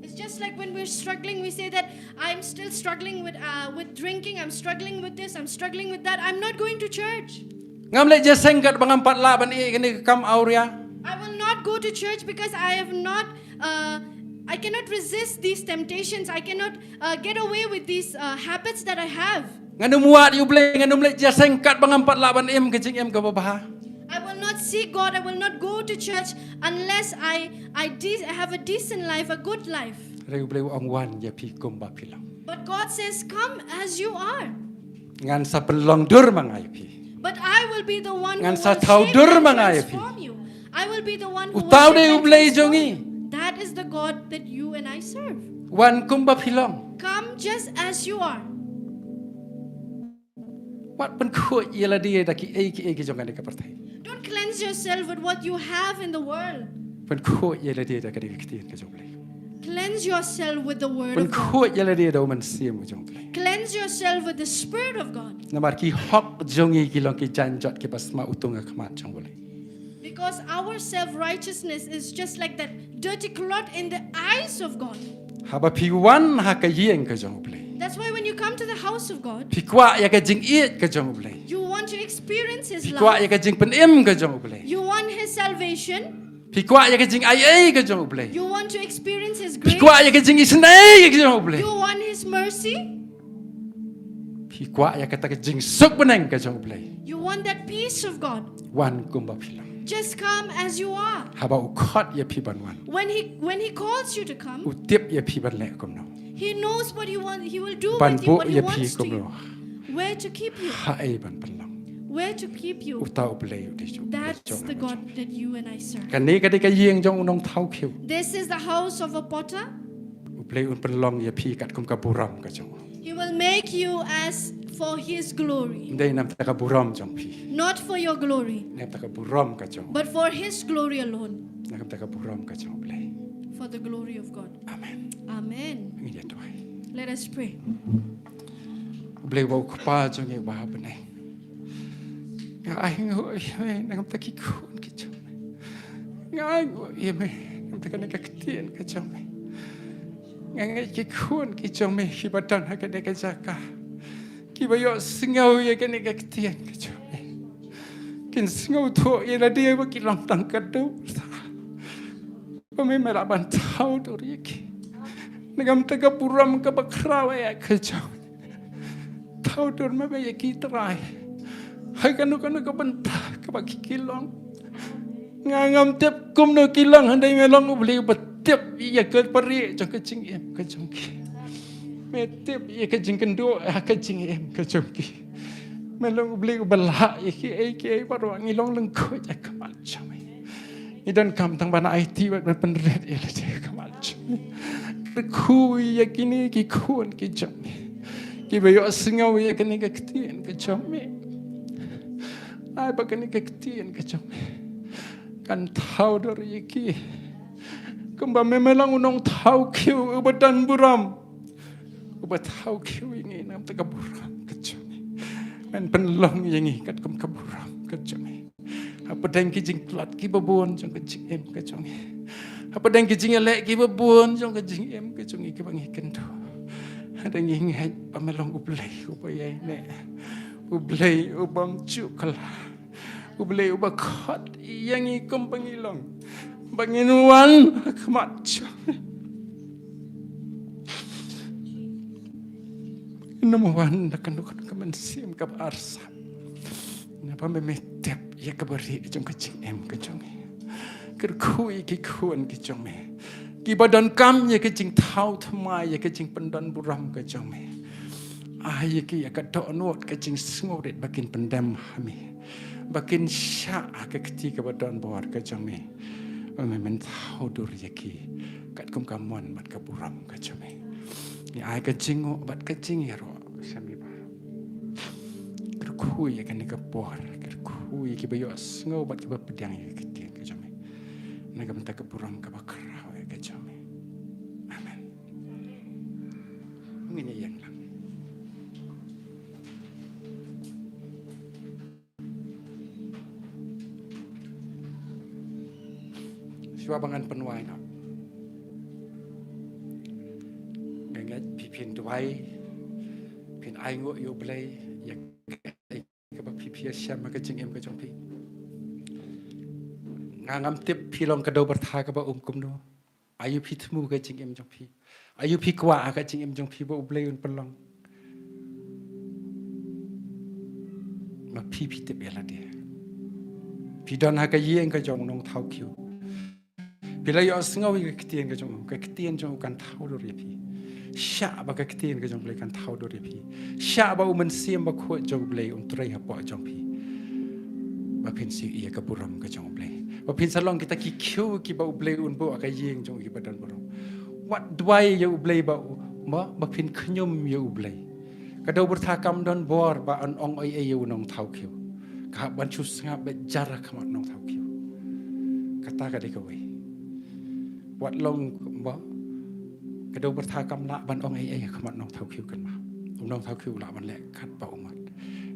It's just like when we're struggling, we say that, "I'm still struggling with, uh, with drinking, I'm struggling with this, I'm struggling with that, I'm not going to church." Ngam leit jingïaseng kat ba ngam pat lah ban ïeh kane ka kam awria. I will not go to church because I have not, uh, I cannot resist these temptations. I cannot, uh, get away with these, uh, habits that I have. Ngan ym wad ïa u Blei, ngan ym leit jingïaseng kat ba ngam pat lah ban im ka jingim kaba bha. I will not seek God. I will not go to church unless I, I de-, I have a decent life, a good life. Hynrei u Blei u ong, wan ïa phi kumba phi long. But God says, "Come as you are." Ngan sa pynlong dur ma nga ïa phi. But I will be the one who will shape and transform you. Ngan sa thaw dur ma nga ïa phi. I will be the one who will shape and transform you. Uta u dei u Blei jong ngi. That is the God that you and I serve. Wan kumba phi long. Come just as you are. Wat pynkhuid ïa lade da kiei kiei ki jong kane ka pyrthei. Don't cleanse yourself with what you have in the world. Pynkhuid ïa lade da kane ka ktien ka jong u Blei. Cleanse yourself with the word of God. Pynkhuid ïa lade da u Mynsiem ka jong u Blei. Cleanse yourself with the Spirit of God. Namar ki hok jong ngi ki long ki jaiñjot kiba sma utung ha khmat jong u Blei. Because our self-righteousness is just like that dirty cloth in the eyes of God. Haba phi wan ha ka ïing ka jong u Blei. That's why when you come to the house of God, phi kwah ïa ka jingïeit ka jong u Blei. You want to experience His love. Phi kwah ïa ka jingpynim ka jong u Blei. You want His salvation. Phi kwah ïa ka jingaiei ka jong u Blei. You want to experience His grace. Phi kwah ïa ka jingisynei ka jong u Blei. You want His mercy. Phi kwah ïa kata ka jingsuk bneng ka jong u Blei. You want that peace of God. Wan kumba phi long. Just come as you are. Haba u khot ïa phi ban wan, When he when he calls you to come, u tip ïa phi ban leh kumno, he knows what you want. He will do ban with you buh what he ïa phi wants to kumno, you. Where to keep you? Ha ei ban pynlong. Where to keep you? Uta U Blei u dei jong, That's jong the God that you and I serve. Kane ka dei ka ïing jong u nongthaw khiew. This is the house of a potter. U Blei un pynlong ïa phi katkum ka burom ka jong u. He will make you as for his glory. Ym dei namar ka burom jong phi. Not for your glory, Namar ka burom ka jong u. But for his glory alone. Namar ka burom ka jong U Blei. For the glory of God. Amen. Amen. Ngin ïa duwai. Let us pray. U Blei uba u Kpa jong ngi uba ha bneng. Nga ainguh ïa me namar ki khun ki jong me. Nga ainguh ïa me namar kane ka ktien ka jong me. Nga ngeit ki khun ki jong me kiba don ha kane ka jaka, kiba ïohsngew ïa kane ka ktien ka jong me, kin sngewthuh ïa lade ba ki long tang ka dewbyrtha. Ba me, me lah ban thaw dur ïa ki. Namar ka burom kaba khraw ïa ka jong me. Thaw dur me, me ïa ki Trai. Ha kano kano ka bynta kaba ki, ki long. Nga ngam tip kumno ki long, hynrei me long U Blei uba tip ïa ka pyrshah jong ka jingim ka jong ki. Me tip ïa ka jingkynduh ha ka jingim ka jong ki. Me long U Blei uba lah ïa kiei kiei baroh, ngi long lyngkhuid ha khmat jong me. Ngi donkam tang ban aiti bad ban pynrit ïa lade ha khmat jong me. Kyrkhu ïa kine ki khun ki jong me, kiba ïohsngew ïa kane ka ktien ka jong me. Ai ba kane ka ktien ka jong me kan thaw dur ïa ki. Kumba me, me long u nongthaw khiew uba don burom, uba thaw khiew ïa ngi namar ka burom ka jong me. Men pynlong ïa ngi katkum ka burom ka jong me. Hapdeng ki jingtlot kiba bun jong ka jingim ka jong ngi, hapdeng ki jingïaleh kiba bun jong ka jingim ka jong ngi kiba ngi kynduh, hynrei ngi ngeit ba me long U Blei uba ïaineh, U Blei u bym ju kylla, U Blei uba khot ïa ngi kumba ngi long, ba ngin wan ha khmat jong me. Ngin ym wan da kano kano ka mynsiem kaba arsap. Namar ba me, me tip ïa kaba rieh jong ka jingim ka jong ngi. Kyrkhu ïa ki khun ki jong me, kiba donkam ïa ka jingthaw thymmai, ïa ka jingpyndon burom ka jong me. Ai ïa ki ïa ka dohnud ka jingsngewrit ba kin pyndem ha me, ba kin shah ha ka kti kaba don bor ka jong me. Ba me, men thaw dur ïa ki katkum ka mon bad ka burom ka jong me. Ngi ai ka jingnguh bad ka jingïaroh sha me Bah. Kyrkhu ïa kane ka por, kyrkhu ïa kiba ïohsngew bad kiba pdiang ïa ka ktien ka jong me, na ka bynta ka burom kaba khraw ïa ka jong me. Amen. Ngin ïa ïeng lang. Shuwa ba ngan pynwai noh, nga ngeit phi phin duwai, phin ainguh ïa U Blei ïa kaei kaba phi, phi ïashem ha ka jingim ka jong phi. Nga ngam tip phi long ka dewbyrtha kaba um kumno. Aïu phi thmu ka jingim jong phi? Aïu phi kwah ha ka jingim jong phi ba U Blei un pynlong? Ma phi, phi tip ïa lade. Phi don ha ka ïing ka jong u nongthaw khiew. Phi la ïohsngew ïa ka ktien ka jong u, ka ktien jong u kan thaw dur ïa phi. Shah ba ka ktien ka jong U Blei kan thaw dur ïa phi. Shah ba U Mynsiem Bakhuid jong U Blei un trei hapoh jong phi, ba phin shu ïoh ïa ka burom ka jong U Blei, ba phin sa long kita ki khiew kiba U Blei un buh ha ka ïing jong u kiba don burom. Wat duwai ïa U Blei ba u, ba, ba phin khñium ïa U Blei. Ka dewbyrtha kam don bor ba yn ong ei ei ïa u nongthaw khiew. Ka hap ban shu sngap beit jar ha khmat u nongthaw khiew. Kata ka dei kawei. Wat long ba ka dewbyrtha kam lah ban ong ei ei ha khmat u nongthaw khiew, kynmaw. U nongthaw khiew u lah ban leh katba u mut.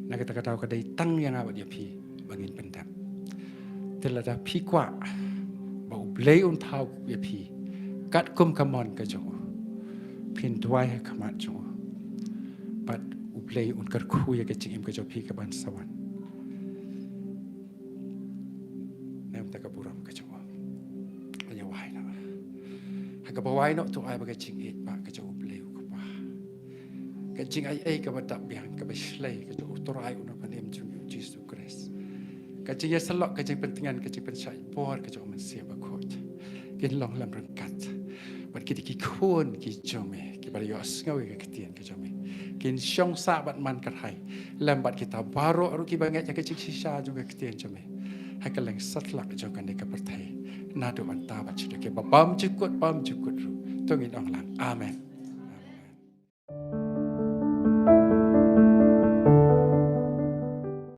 Na kata ka daw ka dei tang ïa nga bad ïa phi ba ngin pyndep. Te lada phi kwah ba U Blei un thaw ïa phi katkum ka mon ka jong u, phin duwai ha khmat jong u, bad U Blei un kyrkhu ïa ka jingim ka jong phi kaban sa wan. Na ka bynta ka burom ka jong u. Ngin ïa wai noh. Ha kaba wai noh, to ai ba ka jingïeit ba ka jong U Blei U Kpa, ka jingaiei kaba dap biang kaba shlei ka jong U Trai U Nongpynim jong ngi U Jisu Khrist, Ka jingïasyllok, ka jingpyntngen, ka jingpynshait bor ka jong U Mynsiem Bakhuid kin long lem ryngkat bad ki dei ki khun ki jong me kiba la ïohsngew ïa ka ktien ka jong me. Kin shong sah bad man kyrhai lem bad kita baroh ruh kiba ngeit ïa ka jingshisha jong ka ktien jong me ha kylleng satlak jong kane ka pyrthei, naduh mynta bad shaduh kiba bymjukut bymjukut ruh. To ngin ong lang amen.